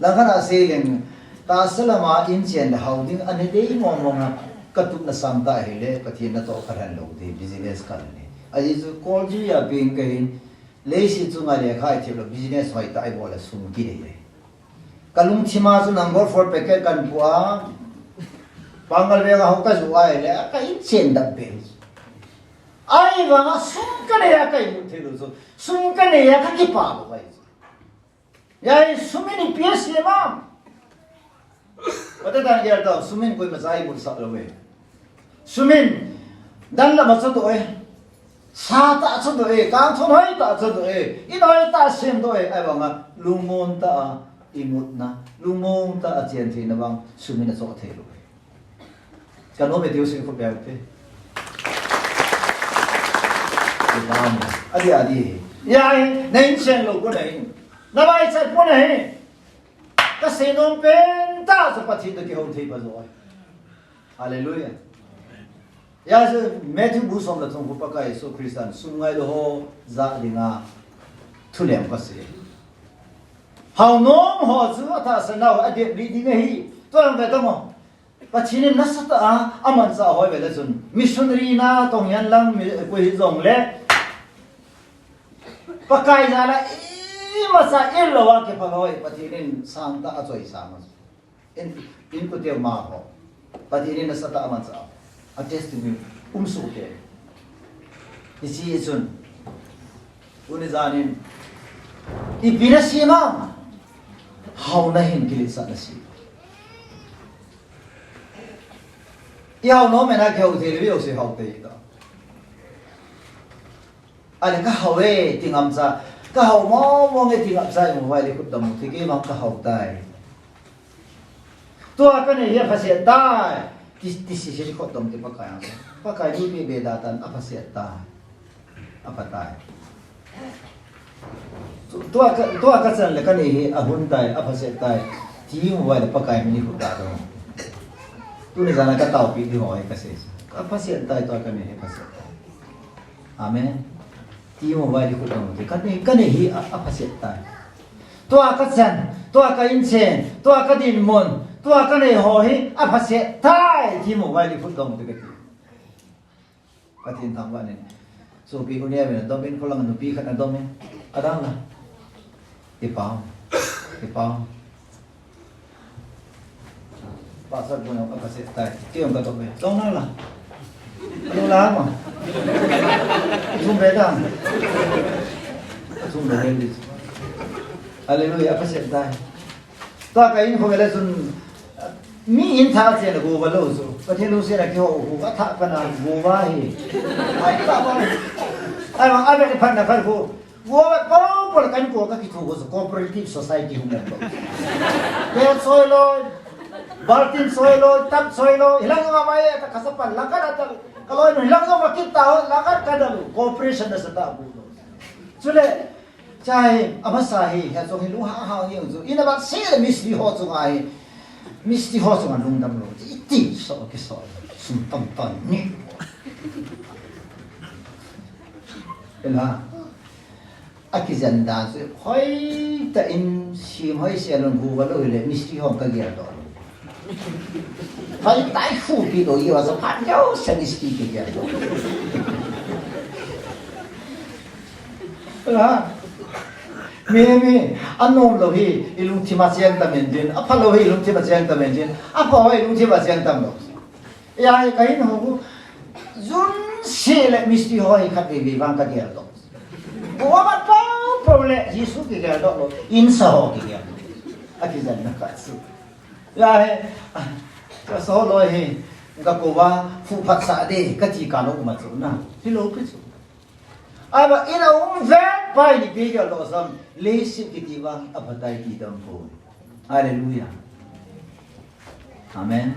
Langkhat a seileng, tahsa lama in chen le hao ding, anei dei mong mong a, ka tupna sang ta ahile, Pathen natoh ka lhen lou ding, business ka lhen e. Ajeh chu, kol jui a peng kahin, leiset chunga lekha i thep lou, business hoitah i bol a sum kidei e. Ka lungthim a chu nangol four packet kan pu a, Pangal veng a ho ka ju ahile, ka in chen dap be. Ahivang a sum ka nei a ka imut thei lou chu, sum ka nei a ka kipah lou ahi chu. Jai, sum in ipi asem am? Phatah in gel tau, sum in koima cha imut sah lou e. Sum in dan lam a chodoh e. Sa tah a chodoh e, kangthon hoitah a chodoh e. In hoitah a semdoh e. Ahivang a lungmong tah a imutna, lungmong tah a chen theina vang sum in achoh thei lou e. Ka nom e tiu sing khu bel te. Amen. Adi, adi. Ya, na in chen lou khu na in. Na vaichat khu na hi. Ka seinom pen tah chu Pathen toh kihou thei pha jo. Hallelujah. Ya, chu Matthew bu som le thum khu Pakai Jesu Christan sum ngailu ho ja dinga thu lem ka sei. Hao nom ho chu atahsan nau a dep lih ding ahi. Tua jong ve tamo. Pathen in nasatah a amanchah ho ive le chun, missionary natong hihen lang, mi, koi hijongle, Pakai jal a imacha ill lou a kiphal ho hi Pathen in sangtah a choisang a. In, in kuteu ma ho, Pathen in nasatah a amanchah ho, a testimony um soh kei. Hiche chun, tuni jan in, ipi nasem am? Hao na hin kiletsah na sem. I hao nom e na kihao thei le, i hao se hao tei ta. Ale ka hao e, ti ngam cha. Ka hao mong mong e, ti ngam cha, i mu vai le khut dom u, ti kei vang ka hao tai. Tua ka nei hi aphaset tai. Ti, ti si si khut dom ti Pakai ang. Pakai ni be be da tan aphaset tai. Apha tai. Tu, tua ka, tua ka chan le ka nei hi ahun tai, aphaset tai. Ti mu vai le Pakai min i khut da dom. Tuni jan a ka taopi di ho e ka sei. Aphaset tai, tua ka nei hi aphaset tai. Amen. Ti mu vai di khut dom u te. Ka nei, ka nei hi a, aphaset tai. Tua ka chan, tua ka inchen, tua ka dinmun, tua ka nei ho hi aphaset tai. Ti mu vai di khut dom u te ka ti. Pathen thangvah in. Sopi u nia vin a dom in, kholang nupi khat a dom in. Adang la. Ti pau. Ti pau. Pastor bu nong aphaset tai. Ti ong ka dom in. Dong na la. Alo la ma. Thum be dang. Thum be le. Hallelujah, aphaset tai. Tua ka in khu le chun, mi in thah a chen a go va lou chu. Pathen lungset a kihou khu, a thah pan a go va hi. Ai ta ba. Ai ma, a be phat na phat khu. Go va po po le kan ko ka kithu khu chu cooperative society hung lem lou. Pe soi lou, baltin soi lou, tap soi lou, hilang ma mai ta ka sa pan la ka da ta. Ka loi hilang ma kit ta ho, la ka ka da lou. Cooperation da sa ta bu lou. Chule, Chai, amasa hi, hia chong hi lungha ha hi chu. Ina bat se le mistri ho chunga hi. Mistri ho chunga lungdam lou. Iti so ki so. Sum tam tam ni. Ela. Akijen dan chu. Hoitah in sim hoi se lung gu va lou le mistri ho ka gel doh. Phai tai fu pi do yo sa phat yo sa ni sti ke ya do. La. Mi, mi, anom lou hi, i lungthim a cheng tam in din, apha lou hi, i lungthim a cheng tam in din, apha ho i lungthim a cheng tam lou. Ya, i ka hin ho, jun se le mistri ho hi khat vei vei vang ka gel doh. Bo ma pau pau le, Jesu ki gel doh lou, in sa ho ki gel. Akijen na ka chu. Ya he, ka so loi he, ka ko va, fu phat sa de, ka ti ka lo ma chu na. Hi lo pi chu. Aba in a um ve pai ni pi ka lo sam, le si ki ti va, a phatai ti dam ko. Hallelujah. Amen.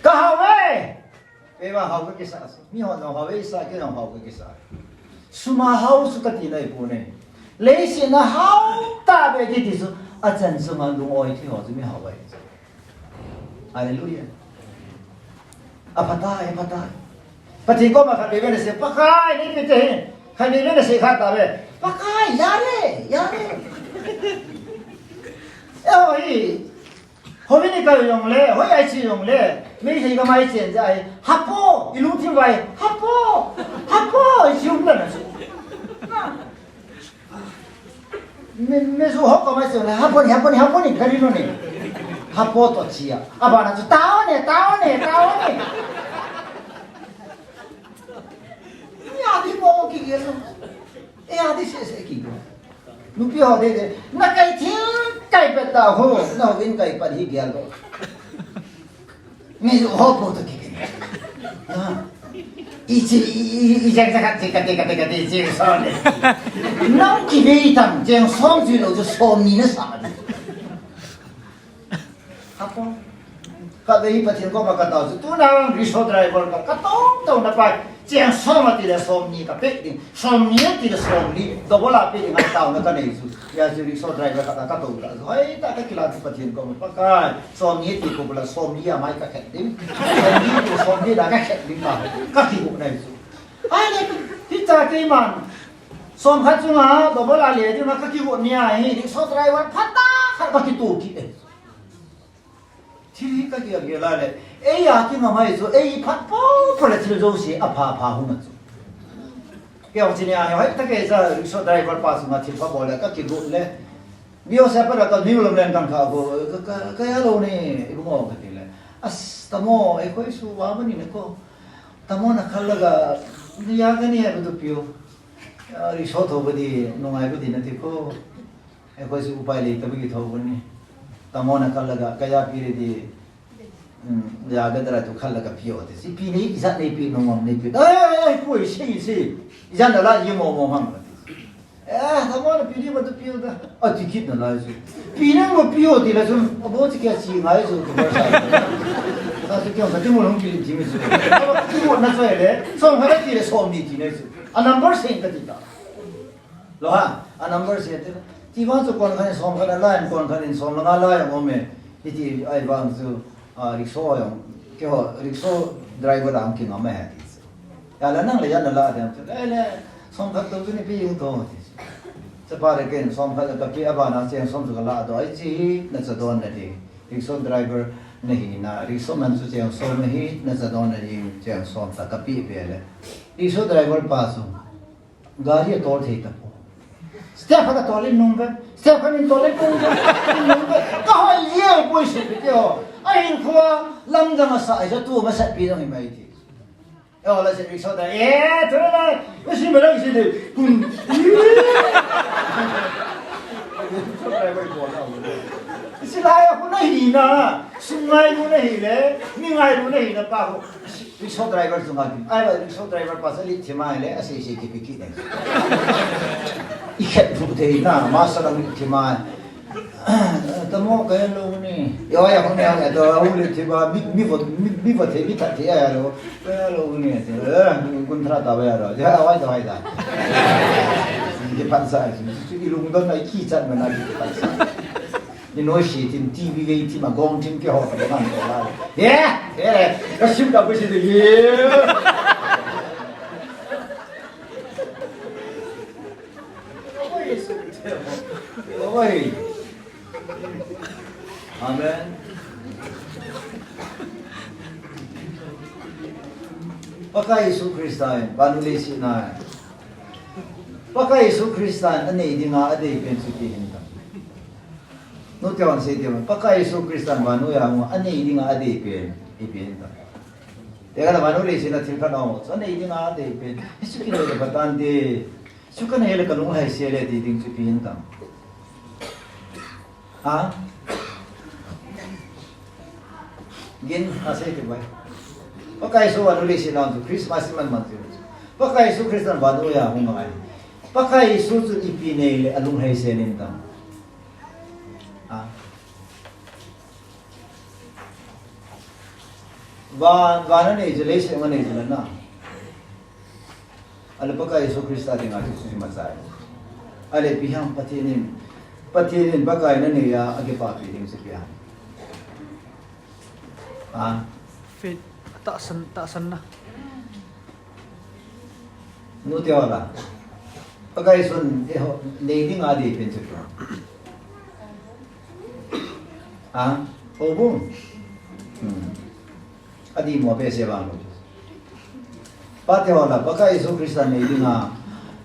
Ka ha ve. Keiva hao kakisa. Mi ho jong hao ve sa, kei jong hao kakisa. Sum a hao chu kati nai poi. Leiset a hao tah ve kiti chu, achan chunga lung-oi thei ho chu mi hao ve. Hallelujah. Aphatai, aphatai. Pathen koma khatvei vei nasei, Pakai, neipe te hi. Khatvei vei nasei kha tave. Pakai, yare, yare. Eiho hi, houin ikal jongle, hoi a iche jongle, Meitei gam a ichen jeh a hi, hapo, ilungthim uva hi, hapo, hapo, iche um dan ahi. Mi, mi ju ho koma iche jongle, hapo ni, hapo ni, hapo ni, kari no ni. Hapo toh che a. Abana chu, tao ne, tao ne, tao ne. Ni adi mo ki ye so. E adi sese kibol. Nupi ho deidei. Na kai thil kai pet ta ho. Na houin kai pan hi gel lo. Mi ju ho po to kibol. Na. Iche, i, i, i, jang jang kati, kati, kati, kati, jang som ni. Nang kivei tang, jang som ju lo ju som ni nasa di. Apo. Khatvei hi Pathen koma katao chu, tuna rickshaw driver ka, katao tao na pa, cheng som ati le som ni kape ding, som ni ati le som li, double a pe ding a taona kanei chu. Hijeh chun rickshaw driver khat a katao tah chu, hoitah a kakila chu Pathen koma, Pakai, som ni ati kou le som li a mai kakhet ding, som ni ati le som li a kakhet ding ta, kakigo nai chu. Ahile, hitia keiman, som khat chunga double a le ding a kakigo nia hi, rickshaw driver phatah khat kakito kit e. Thil hi kagel gel a le, eia kingam ahi chu, ei phat popo le thil jouse apha pha hung a chu. Kei jong chuni a hi, hoitah kei cha rickshaw driver pa chunga thilpha bol le kakigo le. Biosa pa ka New Lamlen kan kha ko, ka, ka, ka ya lo ni, ibung o kati le. As, tamo, eikhoi su wa mani ne ko. Tamo na khala ga, ni ya ga ni ya ga du pio. Rickshaw tho ba di, nungai ba di nati ko. Eikhoi su upai le, tabi ki tho ba ni. Tamo na khala ga, ka ya pi le di. Hmm, ya ga dara tu khala ga pio te. Si pi nei, ijat neipi, nungom neipi. Ai, ai, ai, koi, si, si. Ijat na la, ye mo mo hang. Eh, tamo na pi di ma tu pio da. Ati kit na lai su. Pi na ma pio ti la su. Abo ti kya si ngai su tu ba sa. Sa su kya ka ti mo long pi di mi su. Abo ti mo na so le. Som khat ti le som ni ti na su. A number same ka ti ta. Lo ha, a number same ti. Ti vang su kon khat in som khat a lai, kon khat in som nga lai a mo me. Hiti ai vang su, a, rickshaw jong. Keiho, rickshaw driver dang kingam e ti. Ya la nang le ya la la dem. Eh le, som khat to ni pi yung to. Chapa le ken som khat ka pi abana cheng som chu ka la do ai chi na cha don na ding. Rickshaw driver na hi na, rickshaw man chu cheng som na hi na cha don na ding, cheng som ta ka pi pe le. Rickshaw driver pa chu gari a tol thei ta po. Step khat a tol in nung ve, step khat in tol in nung ve, nung ve. Ka hoi ye poi se pe te ho. Ahin khua lam dang a sa ai sa tu ma sa pi dang i mai ti. Eo la se rickshaw driver. Eh, tu la. Isi mera isi de. Kun. Isi la ya kun na hi na. Sum ngailu na hi le. Mi ngailu na hi na pa ho. Rickshaw driver chu ngailu. Ai ba rickshaw driver pa sa li thima le. Ase se ki piki na. I khet bu de na. Ma sa la li thima. Tamo kaya lo ni. Yo ya hong ya to u le thi ba mi mi vo mi mi vo the mi tha the ya lo. Kaya lo ni. Eh, kun thra ta ba ya lo. Ya wai ta wai ta. Ni ke pan sa. Ni lung don na ki chat ma na ki pan sa. Ni no shi tin T V ve tin ma gong tin ke ho ta ma ko la. Ye, ye. Ka sim da bu shi de ye. Oi. Amen. Pakai Jesu Christa in, vanu leiset a. Pakai Jesu Christa in, anei dinga adei pen chu ipi hin tam. Nu te hon sei te hon, Pakai Jesu Christa in, vanu a hung, anei dinga adei pen, ipi hin tam. Te kana vanu leiset a thil khat a hung, chu anei dinga adei pen. Jesu Christa in, patan te. Chu kanei le kalung lhaise le ti ding chu ipi hin tam. Ha? Gin, asei ti bai. Pakai Jesu vanu leiset a chu Christmas man man chu. Pakai Jesu Christa vanu a hung ngai. Pakai Jesu chu ipi nei le alung lhaise nin tam. Ha? Van, van anei chu, leiset anei chu na. Ale Pakai Jesu Christa dinga chu chu machai. Ale ipi ham Pathen in, Pathen in Pakai nanei a, akipapi ding chu ipi ham. Ha? Faith, tahsan, tahsan na. Nute ho la. Pakai Jesun, eiho, nei dinga adei pen chu ipi ham. Ha? Houbung. Hmm. Adei mo behseh vang lou. Pate ho la, Pakai Jesu Christa nei dinga,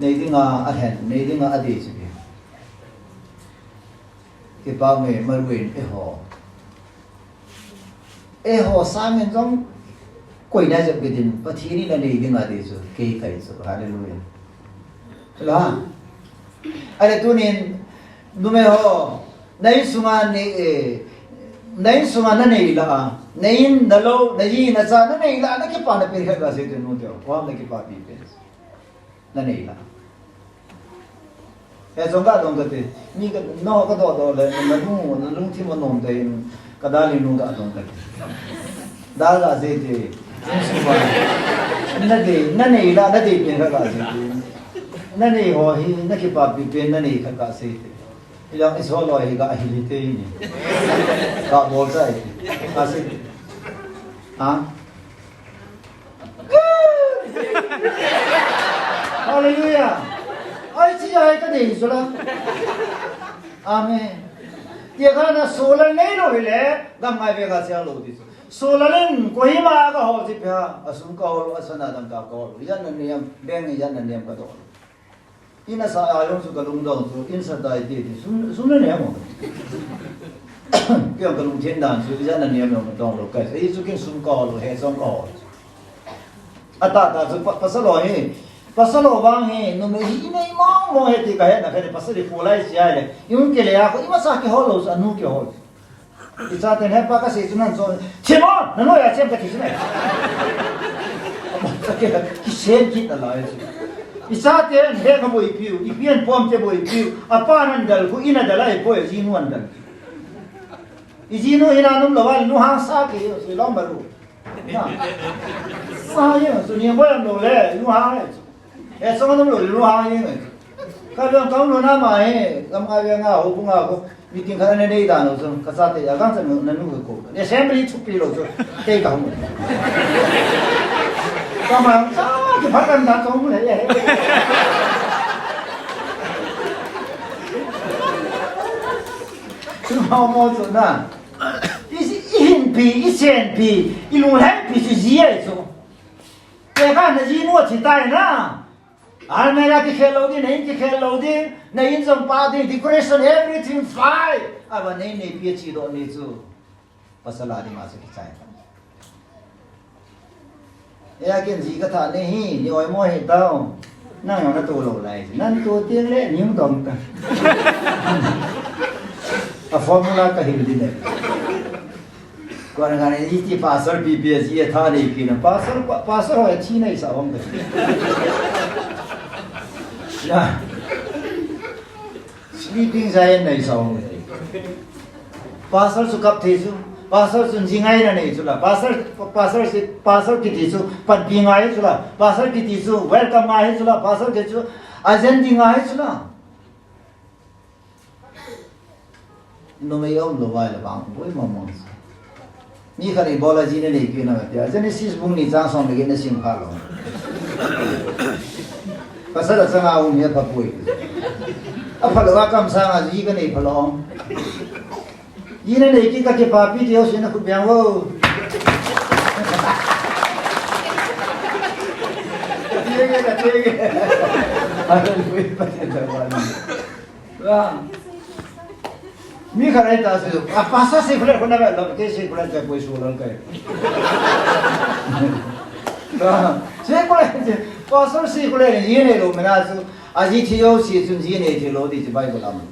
nei dinga alhen, nei dinga adei chu ipi ham. Kipa me, maluin eiho. Eiho sangin jong koi na jep kit in, Pathen in anei dinga adei chu, kei kai chu. Hallelujah. La. Ale tunin, numei ho, na insunga nei, eh, na insunga nanei la a, na in, na lou, na ji, na cha, nanei la a, nakipana pen khat kasei te nute ho, koiham nakipapi pen. Nanei la. He chong kadong kate, mi ka, no kadohdoh le, nanu, nalungthim anom te, kadalin nu kadong kate. Dal kasei te, insunga. Nadei, nanei la, nadei pen khat kasei te. Nanei ho hi, nakipapi pen, nanei khat kasei te. Ilang iso loi hi kahil hite ni. Kabol chai. Kasei. Ha? Hallelujah. Ai, chi ai kadei chu la. Amen. Tia kana solar nei lou hile, gam ngai ve kachang lou ti chu. Solar in Kohima kahol chu ipi ham, asum kahol, asana dangka kahol. Ijat na niam, bank ijat na niam kadoh. In asa a jong chu kalungdong chu, in sa tai ti ti, sum, sum nanei mo. Kei jong kalungthim dan chu, ijat na niam jong dong lou kai. Ei chu kin sum kahol, he sum kahol. Atah tah chu pa, pasal ho hi, pasal ho vang hi, numei hi inei mong mong hi ti kahetna khat hi pasal hi polai sia le. Iung kile a ko, imasa kihol lou chu, anu kihol. Ichaten hepa kasei chu nan chu, "Thim o, nanoiya chem," kati chu ne. Kisem kit nalai chu. Ichaten bag aboipiu, ipi in pom te boipiu, apan adel khu, in adel a ipoi, ajinu adel. Ijinu hi nanom lou a, lunghang sa kei, sui lom balu. Na. Sa ye, sui ni boi am lou le, lunghang le. E, song nom lou, lunghang ye. Ka jong kaum lou na ma he, kam a ve nga ho, bu nga ho. Meeting khat nei dan lou chu, kachate a gang chan nanu ko. Assembly thupi lou chu, kei kahung. Kama, sa, kiphat kan da kahung le. Chu mo mo chu na. I, ihinpi, isenpi, ilungheipi chu ji ahi chu. Tekah na jinu athi tai na. Almirah kikhel lou ding, na in kikhel lou ding, na in jong pha ding, decoration, everything fine. Ava nei neipi achi doh ni chu. Pasal a dinga chu kichai. Eia ken ji kathah nei hi, nei oimo hi tao. Nang jong nato lou lai. Nang to teng le, nei hung dong ta. A formula kahil ding e. Koi ngan iti pastor P P S G e tha nei pi na. Pastor, pa, pastor ho e thi nei sa hong ka. Ya. Sleeping giant nei sa hong ka. Pastor chu kap thei chu. Pastor chu ji ngai na nei chu la. Pastor, pastor si, pastor kiti chu panpi ngai chu la. Pastor kiti chu welcome ngai chu la. Pastor kiti chu agenda ngai chu la. Numei um lou vai le bang, boi mong mong. Mi khat in bol a ji nanei kit na tia. Genesis bung ni chang som le get na sim kha lou. Pasal a chang a um hi apha poi. Apha lou a kam sang a ji kanei pha lou. Ji nanei kit kakipapi ti ho sin a khut beng o. Ka ti nge, ka ti nge. Hallelujah, Pathen thangvah in. Ra. Mi khat ahi ta chu, a pastor secular kho na ve lou, kei secular kei poi su lang kei. Ra. Secular, pastor secular ni ji nei lou mena chu, aji thi jouse chun ji nei thei lou ti chu Bible a um.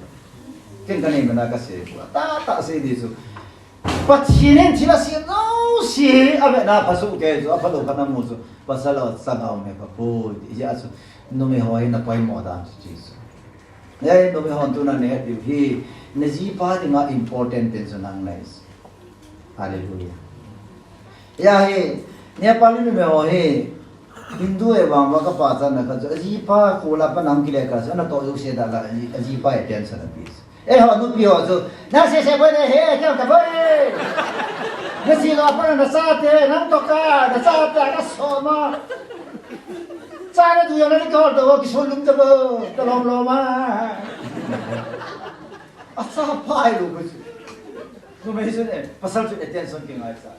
Ken kanei mena kasei poi. Tahtah sei di chu. Pathen in thil asem jouse hi avetna pha soh kei chu, apha lou khat amu chu, pasal a chang a um hi apha poi, ti jeh a chu, numei ho hi na poimo dan chu ti chu. Ei, numei hon tuna nahet diu hi, na jipa dinga important pen chu nang nahi. Hallelujah. Ya hi, Nepali numei ho hi, Hindu e vang va ka pa chan na kha chu, ajipa ko la pa nam kile ka chu, ana to ju se da la, aji, ajipa e tension a pi. E ho, nupi ho chu, na se se boi ne he, kya ka boi. Na si lo pa na sa te, nam to ka, na sa te, ka so ma. Cha na du yo na ni ka to, ki so lum ta bo, ta lom lom ma. Asa pai lo ko chu. Numei chun e, pasal chun attention kingai cha.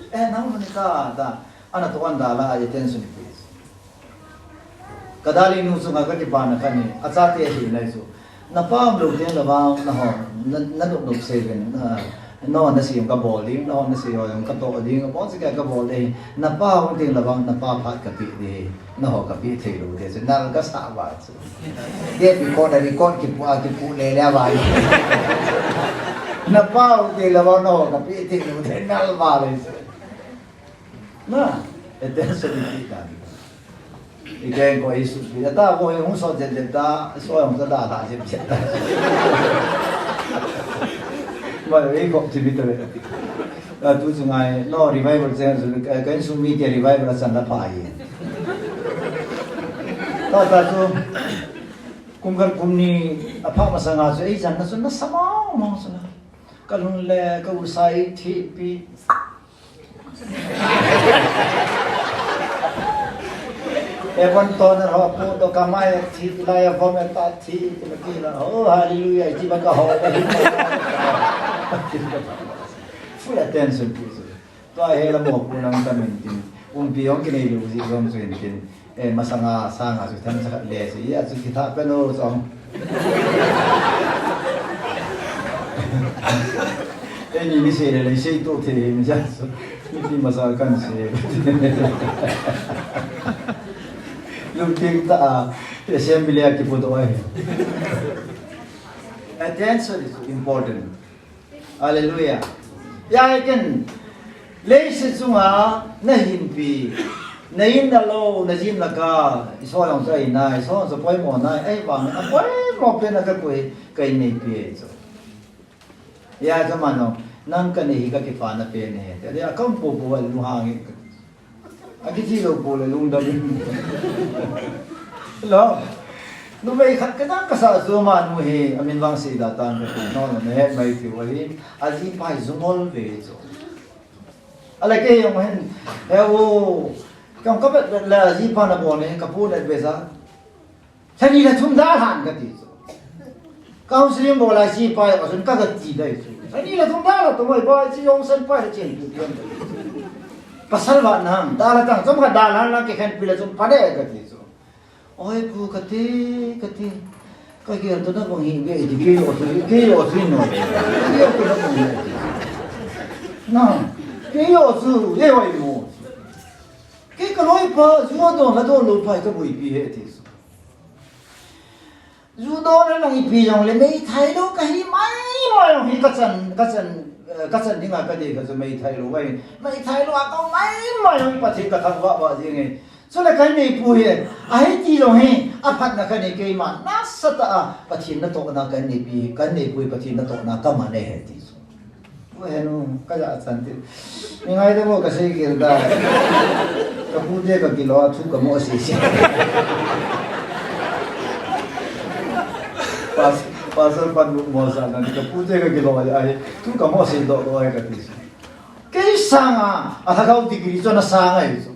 E, nang mani ta, ta. Ana to an da la, attention please. Ka darling nu chunga ka kipana khat hi, achate hi nai chu. Na pa um lou teng le vang, na ho, na, na nop nop sei ven, na, na ho na sei ka bol ding, na ho na sei ho ka to ding, ka bol sei ka bol ding. Na pa um teng le vang, na pa phat ka pe ding. Na ho ka pe thei lou ding, chu nal ka sa va chu. Tape recorder, record kipu a, kipu le le va. Na pa u te la va, na ho ka pe thei lou ding, nal va le chu. Na, attention i pe ta. I keng ko i su pi ta, ko hung so jet jet ta, so hung ta da da jet jet ta. Ma, i ko ti bi ta le. A, tu chu ngai, no, revival chen chu, eh, kan sum mi te revival a chan la pha hi. Ta, ta chu, kum khat kum ni, a pha masanga chu, ei chan na chu, na sa mong mong chu na. Ka lung le, ka u sai thi pi. E bon to na ho, pu to ka mai thi, la ya vom e ta thi, ti ma ki la, oh, hallelujah, ti ba ka ho, ka hi. Full attention, please. Tua hi la mo pu nang ta min tin. Umpi hong kinei lou ji jong chu hin tin. E, masanga, sanga chu themcha khat le si. Ya chu kitha pe no chong. E, ni ni se le le se to the mi ja chu. Ni ti masa kan se. Lum ting ta a. Assembly a kipu to ai. Attention is important. Hallelujah. Ya, i ken, leiset chunga na hinpi, na in na lou, na jin na ka, i so jong chu ahi nai, i so jong chu poimo nai, ahivang, a poimo pen a ka koi, ka in neipi e chu. Ya, chu man jong, nang ka nei hi ka kipana pen e, te, ya, kam po po, a lunghang e. A kiti lou po le lungdam in. Lo. Numei khat ka dang ka sa chu ama nu hi, a min vang sei da tan ka ti, no, no, na het mai tiu ahi, a jipa hi jumol ve chu. A le kei jong hin, he u, kam ka bet bet le a jipa na bol ne, ka pu le be sa. Lha ni lha thum dalhan ka ti chu. Counseling bol a jipa a chun ka ka ti dai chu. Lha ni lha thum dalhan tu mai ba chi jong san pa le chen tu pian. Pasal ba nang, dalhan tang, chom khat dalhan lang kikhen pi le chun pha de ka ti chu. Oi pu ka ti, ka ti. Ka gel to na bang hi be ti kei o chu, kei o chu no. Kei o chu na bang hi ti. Na, kei o chu, e oi mo. Kei ka loipa, ju adon, adon lou pa hi ka boipi e ti chu. Ju don a lang ipi jong le meithai lou ka hi mai mai jong hi ka chan, ka chan, eh, ka chan dinga ka dei ka chu meithai lou vai. Meithai lou a ka mai mai jong Pathen ka thangvah vah jing e. Chule ka neipu hi, ahi ti jong hi, aphatna ka nei keima, nasatah a Pathen natohna ka neipi, ka neipu hi Pathen natohna ka man e he ti chu. Pu henu, ka ja chan ti. Mi ngaidam o ka sei gel da. Ka pute ka kilo a thu ka mo sei sei. Pas-, pasal pan mo sa na ka pute ka kilo a, ai, thu ka mo sei doh doh ai ka ti. Kei sanga, a lhagao degree chu na sang ai chu.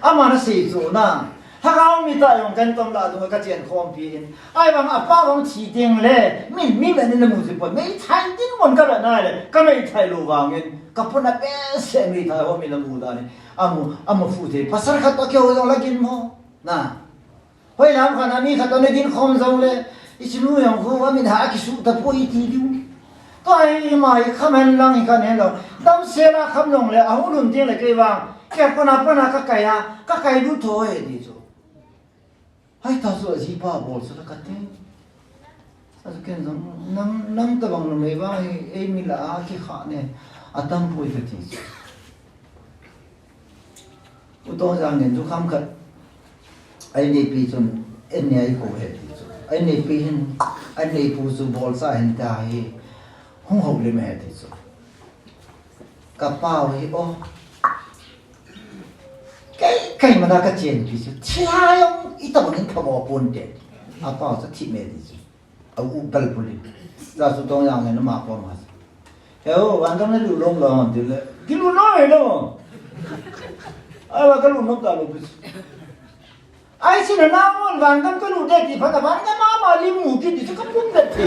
Ama na sei chu na. Lhagao mi ta jong kan tom la dunga ka chen khompi in. Ahivang a pa vang thi teng le, mi, mi men in na mu ji pon. Meithai ding mon ka la nai le, ka meithai lou vangin. Ka puna behseh meithai ho mi na mu dan in. Amu, amu fu thei. Pasal khat to keu jong la gin mo. Na. Hoilam khat a mi khat to na gin khom jong le, i chinu jong khu, a min ha a kisu ta poi ti diu. Tua hi ama hi kham hen lang hi khan hen lo. Damsel a kham jong le, a hung lhun teng le kei vang. Kei kona pana ka kai a, ka kai lut tho e ti chu. Hai ta chu a jipa bol chu la ka ti. A chu ken jong, nang, nang tabang numei vang hi, ei mi la a kikhah ne, a tam poi ka ti chu. U Tongjang in chu kham khat, ai neipi chun, en ne ai ko he ti chu. Ai neipi hin, ai neipu chu bolcha hin ta hi, hung houlim he ti chu. Ka pau hi, o, Keima na ka chen pi chu, thilha jong itobang in phamo ponte. Apa chu thi me di chu. A u bal puli. Cha chu tong yang na ma ko ma. He o, van gam na lu long lo ti le. Ki lu no he lo. Ai wa ka lu no ka lu pi chu. Ai, sin na mon van gam ka lu de ti pha na van gam ama li mu ki di chu ka pum de ti.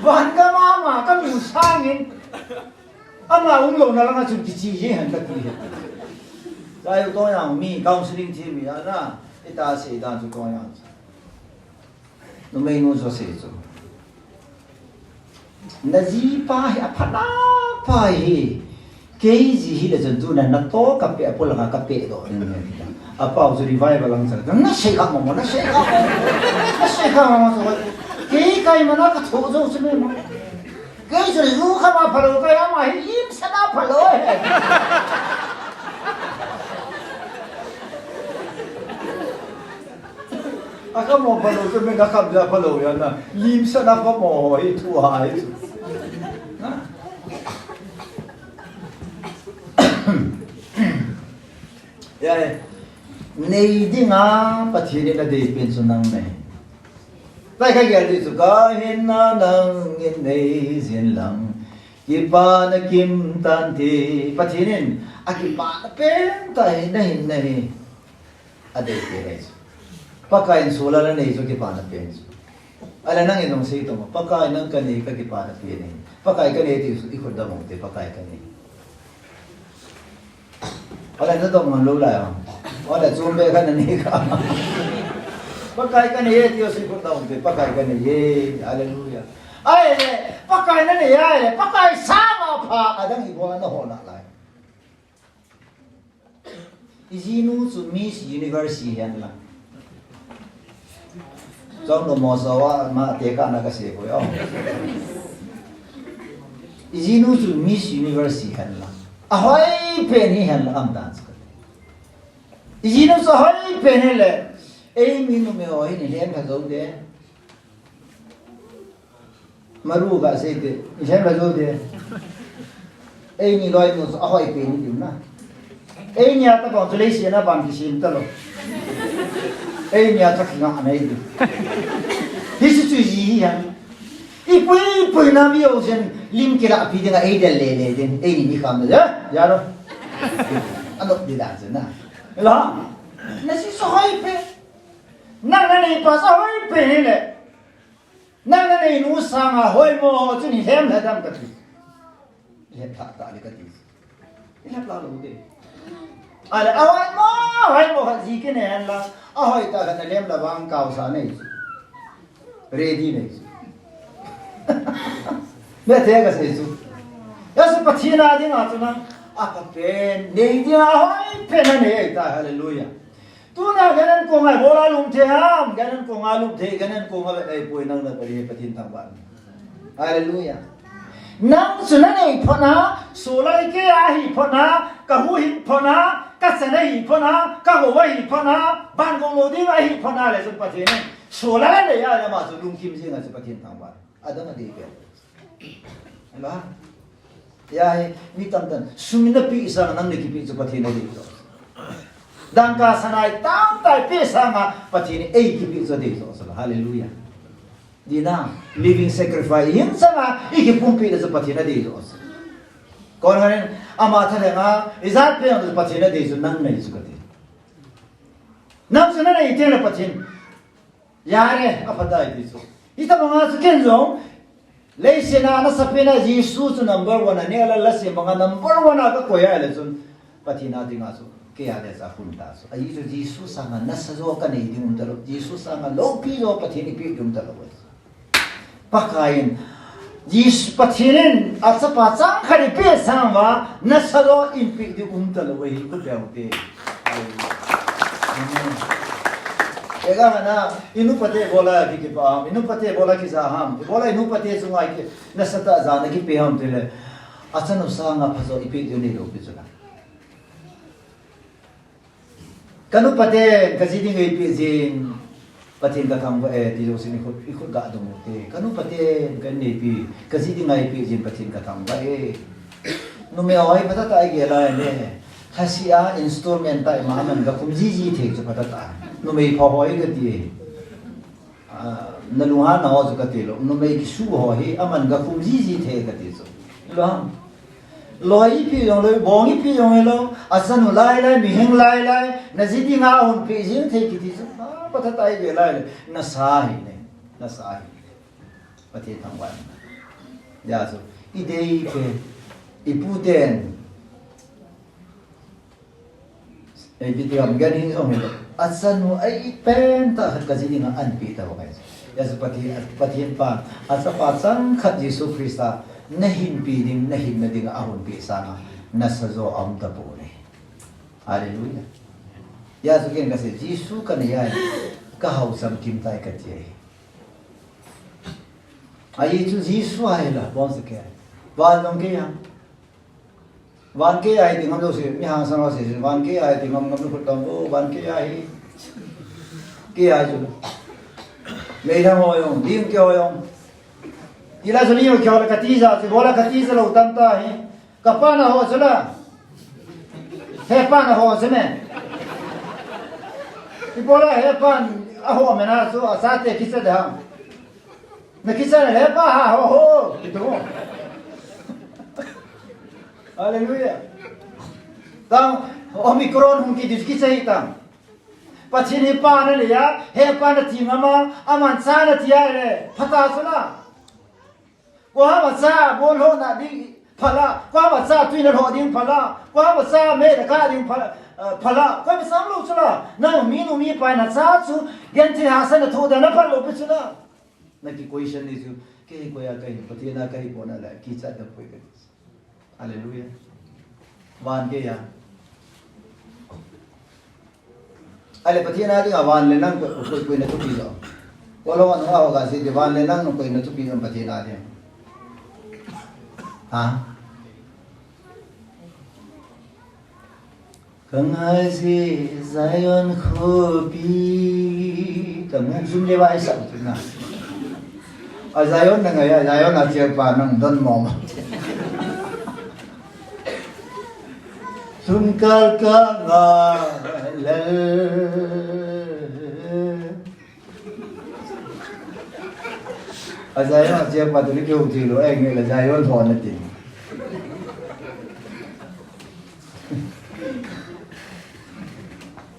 Van gam ama ka lu sangin. Ama um lo na langa chun kichi hi han ka ti hi. Cha u to yang mi counseling thi mi ana. Ita se dan chu to yang. Numei nu jo se chu. Na jipa hi apha na pa hi. Kei ji hi le chun tu na na to ka pe apul ka ka pe do ni ni. Apa chu revival lang cha. Na se ka mo mo, na se ka mo. Na se ka mo mo. Kei kai ma na ka tho jo chu me mo. Kei chu lu kha ma pha lo, kei ama hi lim sa na pha lo he. A ka mo pha lo, chu me ka kham ja pha lo ya na. Lim sa na pha mo hi thu a hi chu. Na? Ya, eh. Nei dinga Pathen in adei pen chu nang nei. Lai ka gel di chu ka hinna nang in nei jin lang. Kipana kim tante. Pathen in akipana pen ta hi na hinna hi. Adei pen nei chu. Pakai in solar anei chu kipana pen chu. Ahile nang in nung sei to mo. Pakai nang ka nei ka kipana pen nei. Pakai ka nei ti chu i khut dam mo te Pakai ka nei. Ahile na dong man lo lai a. Ahile chom be ka na nei ka. Pakai ka nei e ti o si ko dong te Pakai ka nei e. Hallelujah. Ahile Pakai na nei ahile Pakai sanga pha adang ibol na ho na lai. I jinu chu Miss Universe hi hen lang. Chong no mo so wa ma te ka na ka se ko yo. I jinu chu Miss Universe hi hen lang. Ahoi pen hi hen lang am dan chu. I jinu chu ahoi pen hi le. Ei mi nu me ho hi ni lem ka zo de. Maru ka sei te, i lhem la jo de. Eini loi nu chu ahoi pen ni diu na. Eini a tabang chu leiset a ban kisim ta lo. Eini a thak nga nei diu. Hi chu chu ji hi han. I pui pui na mi o jen lim kila pi dinga ei del le le din. Eini mi kham de. Ya ro. Ano di dan chu na. La. Na si so hoi pe. Na na nei pa sa hoi pe ni le. Nang na nei nu sanga hoimo ho chun i lhem lha dam ka ti. I lhem lha ta le ka ti. I lhem lha lo de. Ale, ahoimo, hoimo khat ji kinei hen lang. Ahoi ta khat na lem la vang kau sa nei chu. Ready nei chu. Me the ka sei chu. Ya su Pathen a dinga chu nang. Apha pen, nei dinga ahoi pen na nei ta, hallelujah. Tuna gan an kong a ibola lum thei ham, gan an kong a lum thei, gan an kong a vet ahipoi nang na Pathen, Pathen thangvah. Hallelujah. Nang chu na nei phot na, solar kei ahi phot na, ka huhhing phot na, ka chan ahi phot na, ka gou ahi phot na, van gou lou ding ahi phot na le chun Pathen in solar nei a le ama chu lungkim jing a chu Pathen thangvah. Adam a dei pen. Hallelujah. Ya hi, mi tamtah in, sum in napeh sang nang na kipeh chu Pathen adei chu. Dangka sanai tamtah i peh sanga Pathen in ei kipeh chu adei chu. Hallelujah. Dina, living sacrifice, hin sanga i kipumpeh na chu Pathen adei chu. Kon hanin, ama thalhenga, ijat peh chu Pathen adei chu nang nei chu kati. Nang chu nanei teng le Pathen. Yare, aphatai ti chu. Hitabanga chu ken jong, leiset a nasapen a Jesu chu number one a, neh le lha sem banga number one a ka koi a le chun, Pathen a dinga chu, kei a le cha khun ta chu. Ahi chu Jesu sanga nasa jo ka nei ding um talou, Jesu sanga loupi jo Pathen ipeh ding um talou. Pakai in, Jesu Pathen in, achapa changkhat ipeh sang uva, nasa jo eipeh ding um talou ahi, khut beng u te. Amen. Ega hana, i nupa te ibola ki kipa ham, i nupa te ibola kija ham, ibola i nupa te chunga i ki, nasatah a jana kipe ham tile, achanu sanga phajo ipeh diu neilou pi chu la. Ka nupa ten, ka ji dinga eipeh jin, Pathen ka thangvah e, ti jousen i khut, i khut ga dong u te. Ka nupa ten, ka neipi, ka ji dinga eipeh jin, Pathen ka thangvah e. Numei ho hi phatah tah igel a le. Lhasih a installment tah ima aman gakhum jiji thei chu phatah tah. Numei pha ho hi kati. Ah, nalunghang ho chu kati lou. Numei kisu ho hi aman gakhum jiji thei kati chu. Lou ham. Loi ipi jong lou, bong ipi jong lou. Achanu lailai, mihing lailai. Naji dinga ahunpeh jing thei kiti chu. Ah, phatah tah igel a le. Nasa hi ne. Nasa hi. Pathen thangvah. Hijeh chun, idei te, ipu ten. Ei, video am gan in ong lo. Achanu a ipen tah khat kaji dinga anpeh tauve. Hijeh chun Pathen, Pathen pan, achapa changkhat Jesu Christa, nahinpeh ding, nahinna dinga ahunpeh sanga, nasa jo aum tapoi. Hallelujah. Hijeh chun ken kasei, Jesu kanei a, kahao chamkim tai kati ahi. Ahi chu Jesu ahi la, bon se ke. Van jong kei a. Van kei a hi ti ngam lou se, mi hangsan ho se, van kei a hi ti ngam ngam lou khut tam, oh, van kei a hi. Kei a chu. Meitei ho jong, Lim kei ho jong. Ti la chu Lim kei ho la kati ja, chu bo la kati ja lou tam ta hi. Kapa na ho chu la. Hepa na ho chu me. Ibola hepa a ho me na chu, achate kicha da. Na kicha le hepa ha ho ho. Ito. Hallelujah. Tang Omicron hung kiti chu kicha hi tang. Pathen hepa na le ya, hepa nati ngam a, aman cha nati a le, phatah chu la. Koima cha bol lhona ding pha la, koima cha tui na lho ding pha la, koima cha mei na kah ding pha la, eh, pha la, koima sam lou chu la, nang mi nu mi pa nacha chu, genthei hahsatna thoh dan na phat lou pi chu la. Na ki question ni chu, kei koi a kahi, Pathen a kahi pon a le, kichat na poi ka. Hallelujah. Van kei a. Ahile Pathen a dinga van le nang koi, koi, koi na thupi jo. Kolo nunga ho ga sei ti van le nang koi na thupi jo Pathen a dinga. Ha? Ka ngai jeh Zion khopi. Ka mung jum le vai sa tu na. A Zion na ngai a, Zion a cheng pa nang don mong. Sun kal ka nga lal. A Zion a cheng pa tu ni keu ti lo, eh, ngai la Zion thon na ti.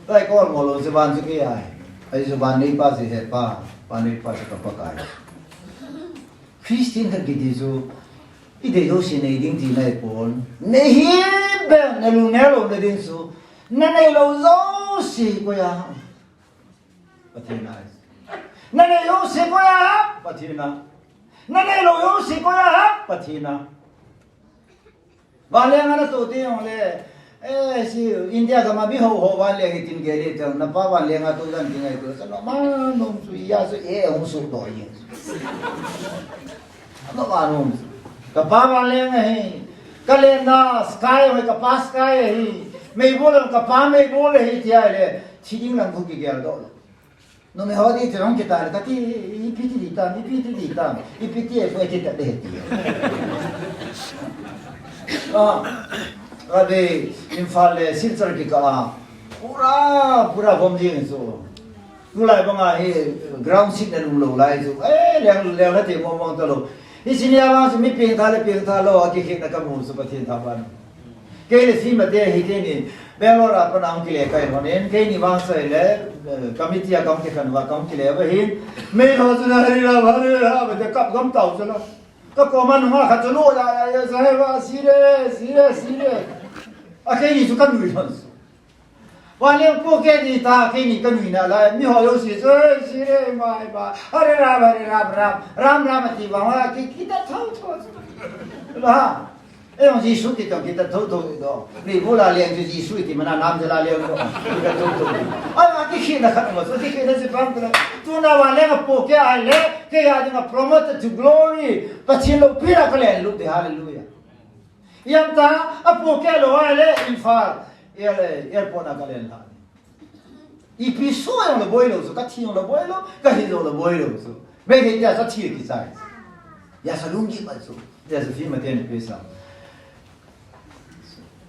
Tai ko mo lo se van chu kei a. Ahi chu van nei pa chu hepa, van nei pa chu ka Pakai. Christian khat kiti chu, i dei jouse nei ding tina ahipon. Nei hih beh, na lungneo louna ding chu, na neilou jouse koi a. Pathen a. Na nei jouse koi a, Pathen a. Na neilou jouse koi a, Pathen a. Vanleng a natoh teng jongle, eh, si India gam a mi ho ho vanleng hitin gel e teng, napa vanleng a toh dan ti ngai toh, sa nom a nom chu, iya chu, eh, hung suhdoh jeng. Nom a nom chu. Kapa vanleng ahi. Kalenna sky ahi, kapa sky ahi. Meibol jong kapa meibol ahi tia le, thi ding lang khu kigeldoh lou. Numei ho di chu hung kitai le, kati, ipi ti di tam, ipi ti di tam, ipi ti e poi ti ta de ti. Ah, ade, Imphal le Silchar kikah a, pura, pura vom jing chu. Tulai banga hi ground sickness um lou lai chu. Eh, leng, leng la ti mong mong ta lou. Hiche nia vang chu mi pengtha le pengtha lou, akikhetna kamu chu Pathen thangvah in. Kei le Sima te hi keini, Bangalore a pat a hung kile kahi lhon in, keini vang chu ahile, eh, committee a kahung kikhen uva, kahung kile uva hin, mei ho chun Hare Ram, Hare Ram, te kap gam tau chu la. Ka koma nunga khat chu lo la, la, la, sa he va, sire, sire, sire. A keini chu kanui lhon. Vanleng po kei di ta, keini kanui na la, mi ho jouse chu, eh, sire, mai ba, Hare Ram, Hare Ram, Ram, Ram, Ram, ati vang la, ki, kita thou thou. La. Ei jong Jesu ti tong kita thou thou do. Ni bula leng chu Jesu ti mana nam jala leng do. Kita thou thou. Ai ma kikhetna khat ma chu kikhetna chu pang kala. Tuna vanleng a po kei ahile, kei a dinga promoted to glory. Pathen loupi a kalen lut di, hallelujah. Ijemtia, apo kei lou ahile, Imphal, air, airport a kalen la. Ipi so jong le boi lou chu, kathi jong le boi lou, kahi jong le boi lou chu. Meitei tia chu athi kichai. Ijeh a lunggim a chu. Ijeh a chu film a ten pi sa.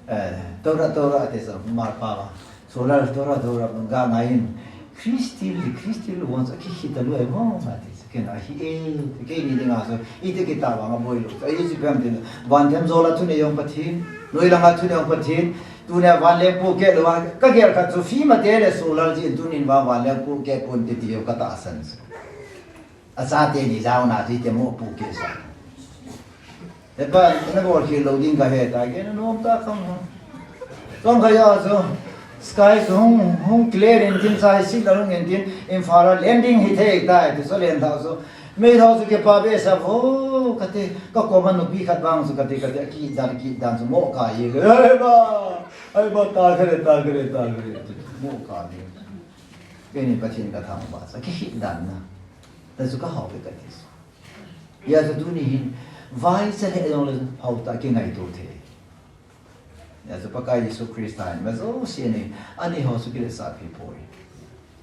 Eh, Torah, Torah, ati sa, Marpa va. Solar, Torah, Torah, ga ngai in. Christian, Christian, wants a kihi ta lu e mo, ati sa, ken a hi e, keini dinga so, iti kita va nga boi lo. Ai si pem din, van them zola thunei jong Pathen, noi langa thunei jong Pathen, tunia van le pu ke lo, ka gel khat chu fi ma te le solar ji, tunin va van le pu ke pon te ti jong ka tahsan. Achate ni jaona chu iti mo pu ke sa. Hepa, na bol khel lou ding kahe ta, ke na nom ta khang ho. Tong kha ya so, sky so hung, hung clear in tin, sai si la hung in tin, Imphal a landing hi thei ta, ti so len ta so. Mei tho so ke pa be sa vo, kate, ka koma nupi khat vang so kate, kate, ki dan, ki dan so mo ka ye. Ai ba, ai ba, ta kare, ta kare, ta kare. Mo ka ye. Keini Pathen ka thangvah sa, kihi dan na. Ta chu ka hao ve kati sa. Hijeh chun tuni hin, vai cha le jong le hao ta kingaito thei. Hijeh chun Pakai Jesu Christa in, ma jouse nei, ani ho chu kiletsah pi poi.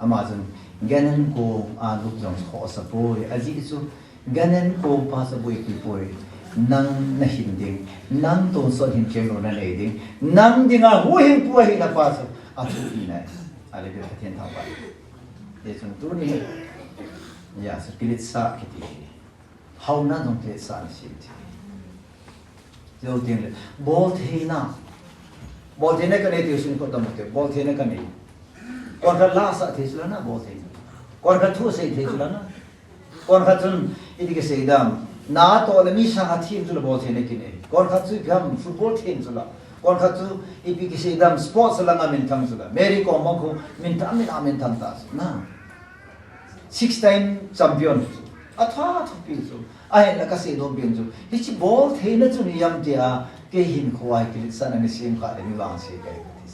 Ama chun, gan an ko a lup jong khohsa poi. Ajeh chu, gan an ko pa chu boipi poi. Nang na hin ding, nang tonsot hin keng lou na nei ding, nang dinga huhhingpu ahina pa chu, athu hi nai. Hallelujah, Pathen thangvah. Hijeh chun tuni, hijeh chun kiletsah kiti hi. Haona jong kiletsahna sih ti. Jou teng le, boltheina. Boltheina ka nei ti sung ko dam te, boltheina ka nei. Kon khat la sa thei chu la na, boltheina. Kon khat thu sei thei chu la na. Kon khat chun, iti kisei dam. Na toh le mi sang a thim chu la boltheina kinei. Kon khat chu ipi ham football thim chu la. Kon khat chu ipi kisei dam sports langa minthang chu la. Mary Kom bang khu minthang, min a minthang ta chu na. Six time champion chu. Atha thupi chu. Ahinla kasei nom pen chu. Hiche boltheina chu ni ham tia, kei hinkhoa hi kiletsahna nei sem kha le mi vangse kahi kati.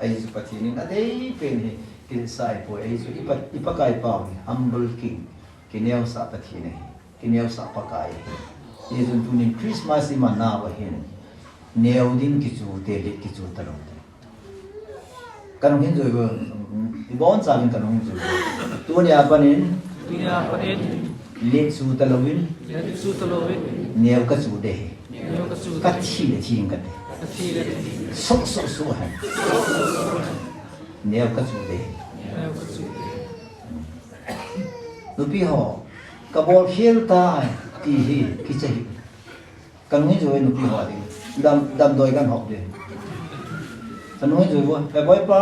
Ahi chu Pathen in adei pen hi kiletsah ahi poi. Ahi chu i Pa, i Pakai pau hi humble king. Kineosah Pathen ahi. Kineosah Pakai ahi. Hijeh chun tunin Christmas imanna uva hin. Neo ding kichu te, let kichu talou te. Kanung hin jui uvo, ibon chauvin kanung hin jui uvo. Tunia panin. Tunia panin. Let chu talouvin. Let chu talouvin. Neo kachu de. Neo kachu de. Kathi le thi kate. Kathi le thi. Sok sok sok hen. Neo kachu de. Neo kachu de. Nupi ho, kabol khel tai, ti hi, kicha hi. Kanung hin jui uve nupi ho ding. Dam, damdoi kan hop ding. Kanung hin jui uve. He boipa.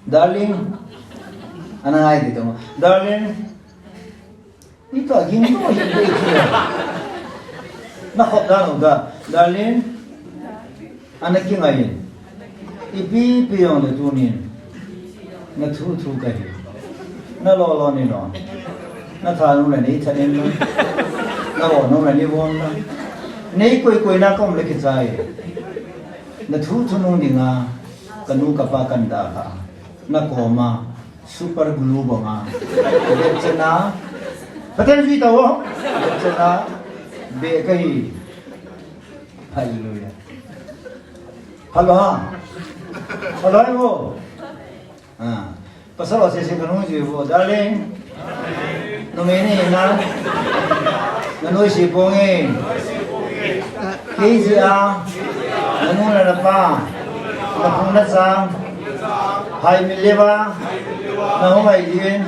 Darling. Ana ngai ti to. Darling. Ito, ging to, ging to, ging to. Na hop da no da. Darling. Ana kingai in. Ipi pi jong le tunin. Na thu thu kahi. Na lo lo ni lo. Na tha nung le nei tha in lo. Na vo nung le nei von lo. Nei koi koi na kom le kichai. Na thu thu nung dinga. Kanu kapa kan dalha. Na koma. Super glue banga. Lepchena. Pathen jui tao. Lepchena. Be kahi. Hallelujah. Hello ha. Hello ho. Ah. Pasal ho sese kanung jui uvo. Darling. Numei nahi na. Nanoise ponge. Kei jeh a, nanu le napa, napu nacha, hai mi le va, nahung ngai din,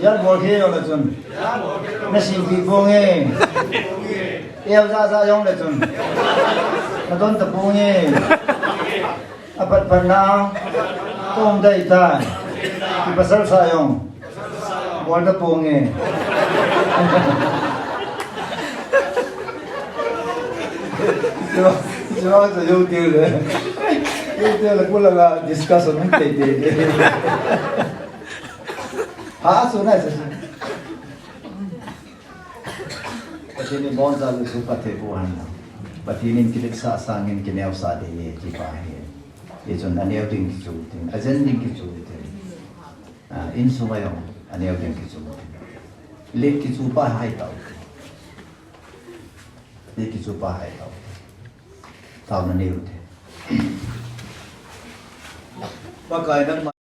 jal bol khe jong le chun, nasim pi ponge, eo ja ja jong le chun, nadon ta ponge. Apat pat na, tom dai tai. Kipasal sa jong. Bol ta ponge. Siwa, siwa sa yo tiu le. Yo tiu le kula la discussion te te te. Ha, so na sa. Pathen in boncha le su pate pu han. Pathen in kileksah sangin kineosah ding ahi ti pa hi. Hichun aneo ding kichu ding, ajen ding kichu ding. Ah, insunga jong aneo ding kichu ding. Let kichu pa hai tau. Let kichu pa hai tau. Tau na neo ding. Pakai nangma